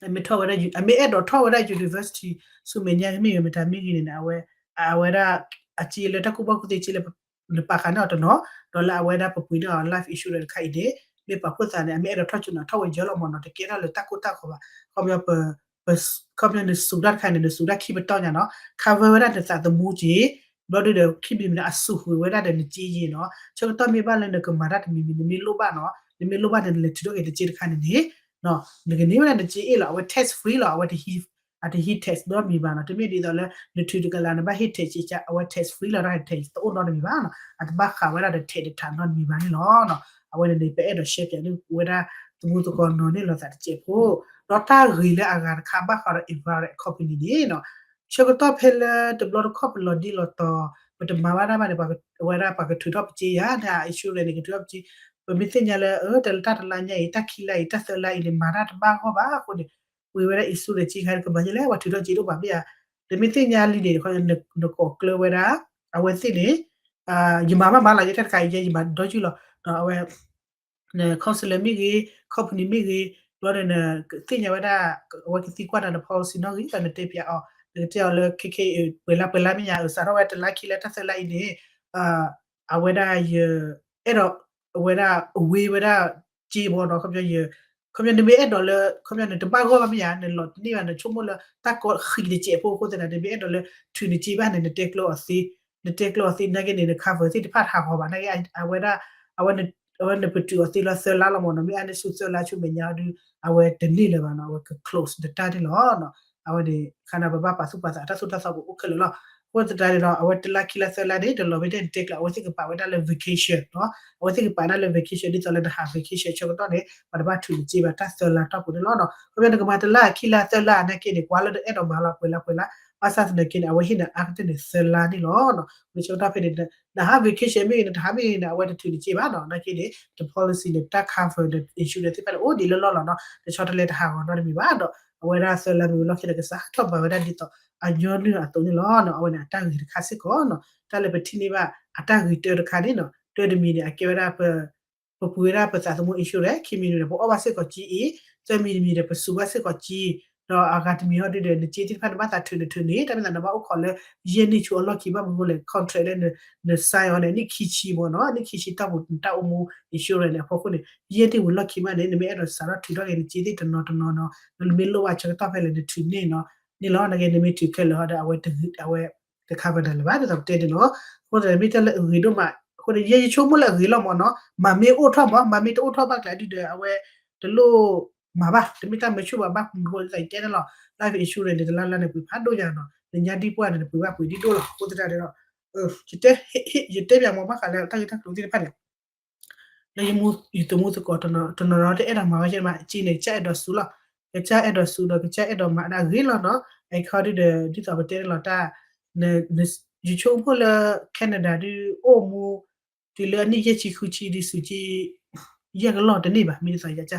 အမ့ၢ်ထီၣ်ဝဲဒၣ် အမ့ၢ်အဲၣ်ဒိးထီၣ်ဝဲဒၣ် university ဆူမဲာ်ညါမ့ၢ်ဂ့ၤ မတၤမ့ၢ်ဂ့ၤန့ၣ် အဝဲ အဝဲဒၣ် အစ့လၢတၢ်ကူၣ်ဘၣ်ကူၣ်သ့စ့လၢ နပာ်ဃာ်န့ၢ်အီၤတနီၤ, ဒီးလၢအဝဲဒၣ်ပပှ့ၤန့ၢ်အီၤ life insurance တခါအံၤန့ၣ် မ့ၢ်ပာ်ဖှိၣ်သးန့ၣ် အမ့ၢ်အဲၣ်ဒိးထီၣ်ဆူန့ၣ် ထီၣ်ဝဲယၢလီၤမ့ၢ်နီၤ, တကဲထီၣ်လၢတၢ်ကိၢ်တၢ်ဂီၤဘၣ်. ခီပညီပ ပ ခီပညီနစူးတၢ်တခါန့ၣ် နစူးတၢ်ခံပတီၢ်ညါနီၤ cover ဝဲဒၣ်နသးသမူက့ၤ ဘျီဒုဒီးခံမံၤမံၤန့ၣ် အစူးဃုာ်ဝဲဒၣ်ဒီးနစ့ယ့နီၤ ဆၢကတီၢ်မ့ၢ်ဘၣ်လၢနကမၤတၢ်တမံၤမံၤ နမ့ၢ်လိၣ်ဘၣ်နီၤ နမ့ၢ်လိၣ်ဘၣ်န့ၣ် နလဲၤထုးထီၣ်က့ၤနစ့တခါန့ၣ်န့ၣ် နကန့ၢ်ဝဲဒၣ်နစ့အ့ၣ်လီၤ အဝဲ tax free လီၤ အဝဲတဟံး အတဟံး tax နီတမံၤဘၣ်နီၤ တမ့ၢ်ဒ်သိးလၢ နထုးတကလး နဘၣ်ဟ့ၣ် tax က့ၤ အဝဲ tax free လီၤ တၢ် tax တအိၣ်နီတမံၤဘၣ်နီၤ အတဘၣ်ဃးဝဲဒၣ်ဒီး tax တထးနီတမံၤဘၣ်န့ၣ်လီၤ အဝဲန့ၣ်န့ၣ် ပအဲၣ်ဒိးရှဲပၠးန့ၢ်ဝဲဒၣ် သမူသကိးနီၤန့ၣ်လီၤသးတစဲးဖိ ဒီးတၢ်ဂ့ၤလၢအဂၤတခါဘၣ်ဃးဒီး Embark Company န့ၣ်နီၤ ဆၢကတီၢ်ဖဲလၢတဘျီတခီၣ်ပလီၤဒံလီၤတီၤ ပတမၤဘၣ်တၢ်ဘၣ်န့ၣ် အဝဲဒၣ်ပှၤကထုးထီၣ်ပစ့ယၤ insurance န့ၣ် ကထုးထီၣ်ပစ့ ပမ့ၢ်သ့ၣ်ညါလၢ တၢ်တလါညါအံၤ တၢ်ခံလါအံၤ တၢ်သၢလါအံၤန့ၣ် မၤတၢ်တဘၣ်ဂီၢ်ဘၣ်အဃိန့ၣ် ပှ့ၤဝဲဒၣ် insurance စ့ခါ ကမၤယဲလဲၣ် ပှၤထုးထီၣ်စ့တအိၣ်ဘၣ်မ့ၢ်ဧါ နမ့ၢ်သ့ၣ်ညါလံန့ၣ် နကိးကျၢၤဝဲဒၣ် အဝဲသ့ၣ်န့ၣ် ယမၤဘၣ်မၤလီၤ ယဲတၢ်တခါအံၤ ယဲယမၤဒီယုၢ်လီၤ အဝဲ counselor မ့ၢ်ဂ့ၤ company မ့ၢ်ဂ့ၤ ဘျီဒီးနသ့ၣ်ညါဝဲဒၣ် အဝဲကသံကွၢ်နၤန policy နီၣ်ဂံၢ်ဒီးနတဲပၠးအီၤ နကတဲအီၤလၢ ခဲခဲအံၤ ပှဲၤလါပှဲၤလါမ့ၢ်ညါ စးထီၣ်ဝဲတလါခံလါတၢ်သၢလါအံၤန့ၣ် အဝဲဒၣ်ယ အဲၣ်ဒိး အဝဲဒၣ်အဝ့ဝဲဒၣ်စ့ဘီနီၤ ခီပညီ ခီပညီနမ့ၢ်အဲၣ်ဒိးလၢ ခီပညီနတဘၣ်ဂီၢ်ဘၣ်မ့ၢ်ဧါ နလီၤတန့ၢ်ဘၣ် နဆိကမိၣ်လၢတၢ်ကီဃံးတစဲးဖိအဃိသတးန့ၣ် နမ့ၢ်အဲၣ်ဒိးလၢ ထုးနစ့ဘၣ်န့ၣ် နတဲကျၢၤအီၤသ့ နတဲကျၢၤအီၤသ့ နာ်က့န့ၣ် န cover သ့ၣ်တဖၣ်ဟးဂီၤဘၣ် နာ်က့ အဝဲဒၣ် အဝဲ အဝဲနပတုာ်အီၤသ့လီၤသၢလါလီၤမ့ၢ်နီၤ မ့ၢ်အါန့ၢ်ဆူသၢလါဆူမဲာ်ညါဒီး အဝဲတန့ၢ်လၢၤဘၣ်နီၤ အဝဲက close နတၢ်န့ၣ်လီၤ အဝဲန့ၣ် ခါန့ၣ် ပဘၣ်ပာ်သူၣ်ပာ်သး တၢ်သိၣ်တၢ်သီပအိၣ်ခဲလၢာ်လီၤ အဃိသတးန့ၣ်ဒီး အဝဲတလါခံလါသၢလါန့ၣ် တလီၤမ့ၢ်တဲနတဲကျၢၤ အဝဲသ့ၣ်ကပာ်ဝဲဒၣ်လၢ vacation နီၤ အဝဲသ့ၣ်ကပာ်ဒၣ်လၢ vacation ဒ်သိးလၢနဟး vacation ဆၢကတီၢ်န့ၣ် ပှၤတဘၣ်ထုးနစ့ဘၣ်တၢ်သၢလါတီၢ်ပူၤန့ၣ်လီၤနီၤ ခီပညီနကမၤတလါခံလါသၢလါနာ်က့န့ၣ် ကွၢ်လၢနအဲၣ်ဒိးမၤလီၤပှဲၤလါပှဲၤလါ ဘၣ်ဆၣ်သနာ်က့န့ၣ် အဝဲဟ့ၣ်နၤအါကတၢၢ်န့ၣ်သၢလါန့ၣ်လီၤ မ့ၢ်ဆၢကတီၢ်ဖဲန့ၣ် နဟး vacation မ့ၢ်ဂ့ၤ နတဟးမ့ၢ်ဂ့ၤန့ၣ် အဝဲတထုးနစ့ဘၣ်နီၤ နာ်က့န့ၣ် တ policy န့ၣ် တၢ် cover ဒီး insurance သ့ၣ်တဖၣ်န့ၣ် အိၣ်ဒံးလၢလီၢ်လီၤနီၤ တဆီတလဲတဟးဂီၤနီတမံၤဘၣ်ဒီး အဝဲဒၣ်သၢလါမ့ၢ်ဝံၤလီၢ်ခံဒီးကစးထီၣ်ပာ်ဝဲဒၣ်ဒ်သိး အညီနုၢ်အသိးန့ၣ်လီၤနီၤ အဝဲန့ၣ် အတၢ်ဂ့ၤတခါစ့ၢ်ကီးနီၤ တၢ်လၢပထံၣ်န့ၢ်ဘၣ် အတၢ်ဂ့ၤတၢတခါန့ၣ်နီၤ တၢတမံၤန့ၣ် အကဲဝဲဒၣ် ပပှ့ၤဝဲဒၣ်ပသးသမူ insurance ခံမံၤတမံၤဒီး ပအီၣ်ဘၣ်စ့ၢ်ကီးကၠံအံၤ သၢမံၤတမံၤဒီး ပစူးဘၣ်စ့ၢ်ကီးကၠံ ဒီးအဂၤတမံၤဟီဒုဒီး နစ့သ့ၣ်တဖၣ်န့ၣ် ဘၣ်သးထုးနထုးန့ၣ် တၢ်မ့ၢ်သးနဘၣ်အိၣ်ခိးလၢ ယဲၢ်နံၣ်ဆူအလီၢ်ခံ ဘၣ်မနုၤအဃိလဲၣ် contract လၢန sign အီၤန့ၣ် နံၣ်ခံဆံမ့ၢ်နီၤ နံၣ်ခံဆံတီၢ်ပူၤ နတၢ်အိၣ်မူ insurance န့ၣ် အဖီခိၣ်န့ၣ် ယဲၢ်နံၣ်ဝံၤလီၢ်ခံမးန့ၣ် နမ့ၢ်အဲၣ်ဒိးစးထီၣ်ထုးထီၣ်က့ၤနစ့သ့ၣ်တနီၤတနီၤနီၤ နမ့ၢ်လိၣ်ဘၣ်ဆၢကတီၢ်ဖဲလဲၣ် နထုးန့ၢ်နီၤ န့ၣ်လီၤ နာ်က့ နမ့ၢ်ထုးခဲလၢာ်ဟီဒီး အဝဲတဂ့ၤ အဝဲ တ cover နၤလၢၤဘၣ် ဒ်သိးပတဲန့ၣ်လီၤ အဃိသတးန့ၣ် မ့ၢ်တၢ်လၢအဂ့ၤဒိၣ်မး အဃိန့ၣ် ယဲယဆိကမိၣ်လၢအဂ့ၤလီၤမ့ၢ်နီၤ မၤမ့ၢ်အိၣ်ထီၣ်မ့ၢ် မၤမ့ၢ်တအိၣ်ထီၣ်ဘၣ်ကျဲဒုဒီး အဝဲ တလိၣ်မၤဘၣ် တမ့ၢ်တၢ်မၤဆူၣ်ဘၣ် ဘၣ်မနုၤအဃိသတးယတဲန့ၣ်လီၤ life insurance န့ၣ် တလါလါန့ၣ် ပှ့ၤဖးဒိၣ်ညါနီၤ နညါဒံပှၢ်န့ၣ် နပှ့ၤဘၣ်ပှ့ၤဒံဒိၣ်လီၤ အဃိသတးန့ၣ်ဒီး ယတဲ ယတဲပၠးမ့ၢ်ဘၣ်ဃးလၢတၢ်ဂ့ၢ်တၢ်ကျိၤသ့ၣ်တဖၣ်န့ၣ် လၢယမူ ယသမူသကိးတနီၤနီၤတအဲၣ်ဒိးမၤဝဲကဲမး အစ့န့ၣ် ကစၢ်အဲၣ်ဒိးစူးလီၤ ကစၢ်အဲၣ်ဒိးမၤဒၣ်ဂ့ၤလီၤနီၤ အခီဒုဒီး ဒ်သိးပတဲန့ၣ်လီၤတၢ် ယဆိကမိၣ်လၢ Canada ဒုအိၣ်မူ တုၤလၢအနံၣ်ယဲၢ်ဆံဃုဆံဒ်ဆူးက့ ယဲၢ်ကလီၢ်တန့ၢ်ဘၣ် မ့ၢ်ဒ်သိးယက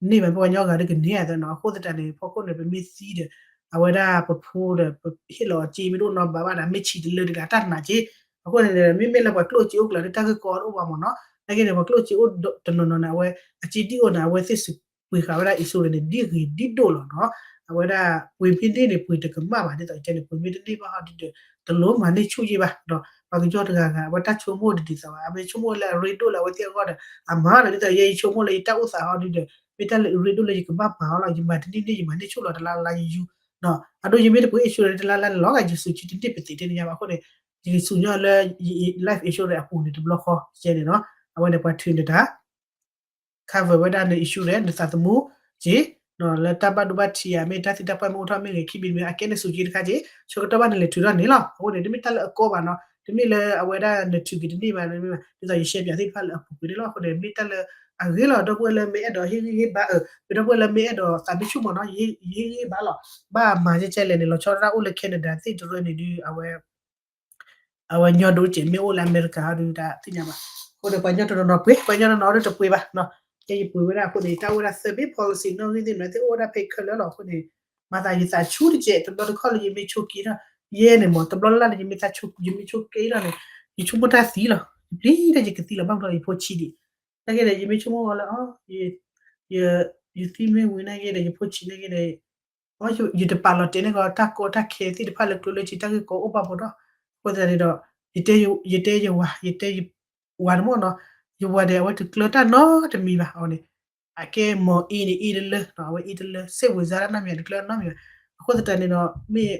န့ၢ်ဘၣ် ပှၤကညီဂၤဒုကန့ၢ်အသးနီၤ အဃိသတးန့ၣ် ဖီခိၣ်န့ၣ် ပမ့ၢ်သံဒီး အဝဲဒၣ်ပဖိဒီး ပဟ့ၣ်လီၤအစ့မ့ၢ်တအိၣ်နီတဘျီဘၣ်ဒီး မ့ၢ်ဆံးတလၢတဂၤ တၢ်နာ်က့ အဃိန့ၣ် မ့မ့ၢ်လၢပှၤကျိၣ်စ့အိၣ်ကျၢၤဒီး တၢ်ဂ့ၢ်ကီတအိၣ်ဘၣ်မ့ၢ်နီၤ နာ်က့န့ၣ် ပှၤကျိၣ်စ့အိၣ်တနီၤနီၤန့ၣ် အဝဲအစ့ဒ်အိၣ်န့ၣ် အဝဲသ့ၣ်စူးပှ့ၤဃာ်ဝဲဒၣ် insurance န့ၣ် ဒ်ဂ့ၤဒ်ဒိၣ်လီၤနီၤ အဝဲဒၣ်ပှ့ၤမ့ၢ်န့ၢ်န့ၣ် ပှ့ၤတကမၣ်ဘၣ် ဒ်သိးယတဲန့ၣ် ပှ့ၤမ့ၢ်တန့ၢ်ဘၣ်ဟီဒုဒီး တလိၣ်မၤန့ၢ်ဆူၣ်ယံၢ်ဘၣ်ဒီး ပှၤကညီတဂၤဂၤ အဝဲတၢ်ဆိကမိၣ်တဒ်သိးဘၣ် အမ့ၢ်ဆိကမိၣ်လၢအရ့ဒိၣ်လၢအဝဲသ့ၣ်အဂီၢ်ဒီး အမၤဒီး ဒ်သိးယဲယဆိကမိၣ်လၢယတၢ်အိၣ်သးဟီဒုဒီး မ့ၢ်တၢ်လၢအရ့ဒိၣ်လၢယကဘၣ်မၤအီၤလီၤ ယမၤတန့ၢ်န့ၢ် ယမၤန့ၢ်ဆူၣ်လီၤတလါလါယယူၤ အဒိ ယမ့ၢ်တပှ့ၤ insurance တလါလါန့ၣ်လီၤဂာ် ယစူးက့တန့ၢ်ပသ့ၣ်တဲန့ၣ်ညါဘၣ်အဃိန့ၣ် ယစူးညီလၢ life insurance အပူၤန့ၣ်တဘျီဃီ ယဲန့ၣ်နီၤ အဝဲန့ၣ်ပှၤထုးန့ၢ်တၢ် cover ဝဲဒၣ်န insurance နသးသမူက့ လၢတၢ်ဘၣ်ဒိဘၣ်ထံးဧါ မ့ၢ်တၢ်သံတၢ်ပှၢ်မ့ၢ်အိၣ်ထီၣ်မ့ၢ်ဂ့ၤ ခံမံၤမ့ၢ် အကဲနစူးက့တခါက့ ဆၢကတီၢ်ဘၣ်နလဲၤထုးထီၣ်န့ၣ်လီၤ အဃိန့ၣ် တမ့ၢ်တၢ်လၢအကီဘၣ်နီၤ တမ့ၢ်လၢအဝဲဒၣ်နထုးက့ၤတန့ၢ်ဘၣ် ဒ်သိးယရှဲပၠးသ့ၣ်တဖၣ်လၢအပူၤကွံာ်န့ၣ်လီၤ အဃိန့ၣ် မ့ၢ်တၢ်လၢအဂ့ၤလီၤ ဒီပုၢ်ဝဲၢ်လၢမ့ၢ်အဲၣ်ဒိးဟ့ၣ်ဂံၢ်ဟ့ၣ်ဘါ မ့ၢ်ဒီပုၢ်ဝဲၢ်လၢမ့ၢ်အဲၣ်ဒိးသးမ့ၢ်ဆူၣ်မ့ၢ်နီၤ ယဟ့ၣ်ဂံၢ်ဟ့ၣ်ဘါလီၤ ဘၣ်မၤကဲကဲလဲၣ်န့ၣ် လီၤဆီဒၣ်တၢ်အိၣ်လၢ Canada သ့ၣ်တရၢန့ၣ်ဒုး အဝဲညီဒိၣ်စဲးမ့ၢ်အိၣ်လၢအမဲရကၤဟီဒုးတၢ်သ့ၣ်ညါဘၣ် အဃိန့ၣ် ပှၤညီတနီၤနီၤပှ့ၤ ပှၤညီတနီၤနီၤဒုးတပှ့ၤဘၣ် ကဲယပှ့ၤဝဲဒၣ်အဃိန့ၣ် တၢ်အိၣ်ဝဲဒၣ်သၢဘ့ၣ် policy နီၣ်ဂံၢ်သ့ၣ်မနုၤသ့ၣ်အိၣ်ဝဲဒၣ်ဖဲခဲလၢာ်လီၤ အဃိန့ၣ် မၤသးယသးဆူၣ်တစဲး တဘျီတခီၣ်လၢယမ့ၢ်ဆိးက့ထီၣ် ယဲန့ၣ်မ့ၢ် တဘျီလၢ်လၢယမ့ၢ်သးဆိး ယမ့ၢ်ဆိးက့ထီၣ်န့ၣ် ယဆိကမိၣ်တၢ်သံလီၤ ယပျံၤတၢ်ယကသံလီၤ ဘၣ်မနုၤယဖိဆံးဒံး နာ်က့ဒီး ယမ့ၢ်ဆိကမိၣ်ဝဲလၢ ယသံမ့ၢ်ဝံၤနာ်က့ဒီး ယဖိဆံးနာ်က့ဒီး ယတပာ်လီၤတဲာ်န့ၢ်ကီး တၢ်ကီတၢ်ခဲသ့ၣ်တဖၣ်လၢကျိၣ်လၢစ့တၢ်ဂ့ၢ်ကီအိၣ်ဘၣ်ဖိဒီး အဃိသတးန့ၣ်ဒီး ယတဲယဝၤ ယတဲယဝၤန့ၣ်မ့ၢ်နီၤ ယဝၤဒီး အဝဲတကျၢၤတၢ်နီတမံၤဘၣ် အဝဲန့ၣ် အကဲမီၢ်အ့န့ၣ်အ့တလၢ, အဝဲအ့တလၢ စ့ၣ်ဝံၤစါဒၣ်နီတမံၤ တကျၢၤနီတမံၤဘၣ်. အဃိသတးန့ၣ်ဒီး မ့ၢ်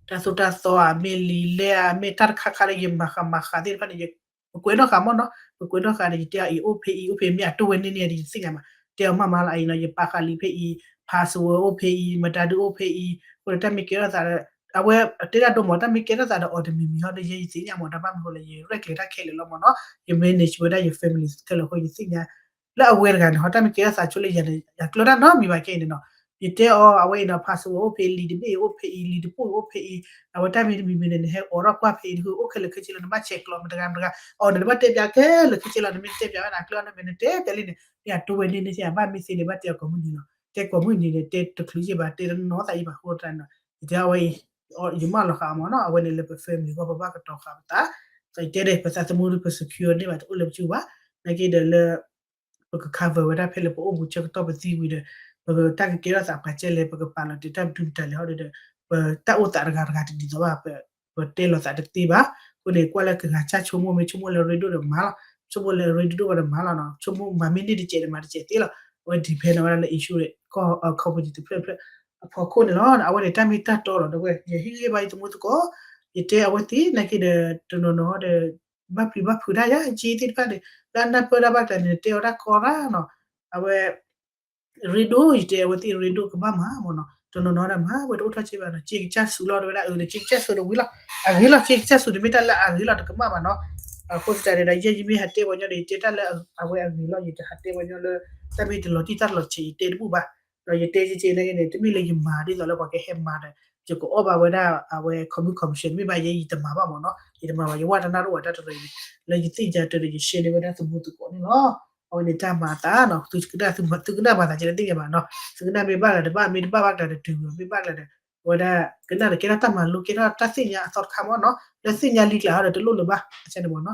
တၢ်သိၣ်တၢ်သီဧါ မ့ၢ်လံာ်လဲဧါ မ့ၢ်တၢ်တခါခါလၢယမၤဃးမၤဃးသ့ၣ်တဖၣ်န့ၣ် ယ ပကွဲးနီၣ်ဃာ်မ့ၢ်နီၤ, ပကွဲးနီၣ်ဃာ်ဒီး ယတဲအီၤအံၤအိၣ်ဖဲအံၤ အိၣ်ဖဲမ့ၢ်အတိၢ်ဝဲန့ၣ်န့ၣ်ဒီး ယသ့ၣ်ညါမး, တဲအီၤမးမးလီၤ အံၤနီၤ ယပာ်ဃာ်လံာ်ဖဲအံၤ, password အိၣ်ဖဲအံၤ, မတၤဒုအိၣ်ဖဲအံၤ, အဃိဒီးတၢ်မ့ၢ်ကဲထီၣ်သးဒီး အဝဲတဲဒၣ်ဒိမး တၢ်မ့ၢ်ကဲထီၣ်သးဒီးအီၤတမံၤမံၤဟီဒီး ယဲယသ့ၣ်ညါမး တၢ်ဘၣ်မနုၤဃိလၢယရဲၣ်ကျဲၤတၢ်ခဲလၢာ်လီၤမ့ၢ်နီၤ, ယ manage ဝဲဒၣ်ယ family ခဲလၢာ်အဃိ ယသ့ၣ်ညါ လၢအဝဲတဂၤန့ၣ် ဟီတၢ်မ့ၢ်ကဲထီၣ်သးဆိလၢယၤန့ၣ် ယကျၢၤတၢ်နီတမံၤဘၣ်ကဲအံၤန့ၣ်နီၤ, ယတဲအီၤ အဝဲအံၤနီၤ password အိၣ်ဖဲအံၤ လံာ်တဘ့ၣ်အိၣ်ဖဲအံၤ လံာ်တပိၣ်အိၣ်ဖဲအံၤ, အဝဲတၢ်မ့ၢ်တမံၤမံၤန့ၣ် နဟဲအိးထီၣ်ကွၢ်ဖဲအံၤတဃု အိၣ်ခဲလၢာ်ခဲဆ့လီၤ နဘၣ်ဆဲးကျိးမတၤတဂၤမတၤတဂၤ, အီၤန့ၣ် နဘၣ်တဲပၠးခဲလၢာ်ခဲဆ့လီၤ နမ့ၢ်တတဲပၠးဘၣ်န့ၣ် အကျၢၤနီတမံၤ နတဲပၠးလံန့ၣ် မ့ၢ်အတိၢ်ဝဲန့ၣ်န့ၣ် ဘၣ်မ့ၢ်သ့န့ၣ် ဘၣ်တဲအီၤကိးမုၢ်နံၤလီၤ, တဲကိးမုၢ်နံၤန့ၣ် တဲတချုးယံာ်ဘၣ် တဲတနီၤသးယံာ်ဘၣ်အဃိသတးန့ၣ်ဒီး ယတဲအဝဲအံၤ ယမၢလီၤဃာ်အီၤမ့ၢ်နီၤ, အဝဲန့ၣ်လၢပ family အဂီၢ် ပဘၣ်ကတီၤဃာ်ပသး, ယတဲဒီး ပသးသမူဒီး ပ secure န့ၢ်ဘၣ်တအိၣ်လၢပစုပူၤဘၣ်, နာ်က့ဒီးလၢ ပက cover ဝဲဒၣ်ဖဲလၢပအိၣ်မူဆၢကတီၢ်ပသံဝံၤဒီး ပတၢ်ကကဲထီၣ်သးပှၤကဲလဲၣ် ပကပာ်လီၤတ့ၢ်တၢ်ပတုာ်ပတၢ်လဲၤဟီဒီး ပတၢ်အိၣ်သးတဂၤတဂၤတဒ်သိးဘၣ်, ပတဲလီၤသးတသ့ဘၣ်, အဃိန့ၣ် ကွၢ်လၢကဂၤစၢ်ဆိကမိၣ် မ့ၢ်ဆိကမိၣ်လၢရ့ဒိၣ်ဒီးမၤလီၤ, ဆိကမိၣ်လၢရ့ဒိၣ်ဘၣ်ဒီးမၤလီၤနီၤ, ဆိကမိၣ်မၤမ့ၢ်န့ၢ်တစဲးဒီးမၤတစဲးသ့လီၤ, အဝဲ depend ဝဲဒၣ်လၢ insurance ကီၢ် company တဖျၢၣ်တဖျၢၣ်အဖီခိၣ်န့ၣ်လီၤ, အဝဲန့ၣ်တၢ်မ့ၢ်တၢ်တီလီၤ ဒီပုၢ်ဝဲၢ် ယဟ့ၣ်ဂံၢ်ဘါယသမူသကိး, ယတဲအဝဲသ့ၣ်နာ်က့ဒီး တနီၤနီၤဒီး ဘၣ်ပျံၤဘၣ်ဖုးတၢ်ယါ က့သ့ၣ်တဖၣ်န့ၣ် လၢအနၢ်ပၢၢ်တၢ်ဘၣ်ကျါန့ၣ် တဲအီၤတၢ်ကီတၢ်နီၤ, အဝဲ ရ့ဒိၣ် ယတဲအဝဲသ့ၣ်ရ့ဒိၣ်ကဘၣ်မၤမ့ၢ်နီၤ, တနီၤနီၤဒၣ်မၤဝဲတအိၣ်ထီၣ်စ့ဘၣ်နီၤ, စ့ကစၢ်ဆူးလီၤ တဲဝဲဒၣ်အၢ စ့ကစၢ်ဆူးတဝံၤလီၤ, အဂ့ၤလီၤ စ့ကစၢ်ဆူးတမ့ၢ်တၢ်လၢအဂ့ၤလီၤ တကမၣ်ဘၣ်နီၤ, အဃိသတးန့ၣ်ဒီး ယဲယမ့ၢ်ဟးတဲပှၤညီဒီး ယတဲတၢ်လၢအဝဲအဂ့ၤလီၤ ယတဟးတဲပှၤညီလၢ တၢ်မ့ၢ်တလီၤတံၢ်တၢ်လီၤဆဲး ယတဲတဘူၣ်ဘၣ်, ဒီးယတဲက့က့န့ၣ် တမ့ၢ်လၢယမၤဒ်သိးလၢပှၤကဟဲမၤဒီး ယကအီၣ်ဘၣ်ဝဲဒၣ်အဝဲ ခီမုၣ်ခီမုၣ်ရှဲ တမ့ၢ်ဘၣ်ယဲ ယတမၤဘၣ်မ့ၢ်နီၤ, ယတမၤဘၣ် ယဝဲတနၢ်တအိၣ်ဘၣ်တၢ်တရံးန့ၣ်, လၢယသ့ၣ်ညါတၢ်ဒီးယရှဲန့ၢ်ဝဲဒၣ်သမူသကိးန့ၣ်လီၤ, အဝဲန့ၣ်တၢ်မၤအသးနီၤ, သုကနၣ်မၤသးကလဲၣ်သ့ၣ်ညါဘၣ်နီၤ, သုကနၣ်မ့ၢ်ဘၣ်ကျါတဘၣ် မ့ၢ်တဘၣ်ဘၣ်ကျါဒီးတုၤဝံၤ မ့ၢ်ဘၣ်ကျါဒီး အဝဲဒၣ် ကနၣ်ဒီးကဲထီၣ်တၢ်မၤလိ ကဲထီၣ်တၢ်သ့ၣ်ညါအသီတခါမ့ၢ်နီၤ, လၢသ့ၣ်ညါလံကျါဟီဒီးတလိၣ်လၢၤဘၣ် အန့ၣ်မ့ၢ်နီၤ,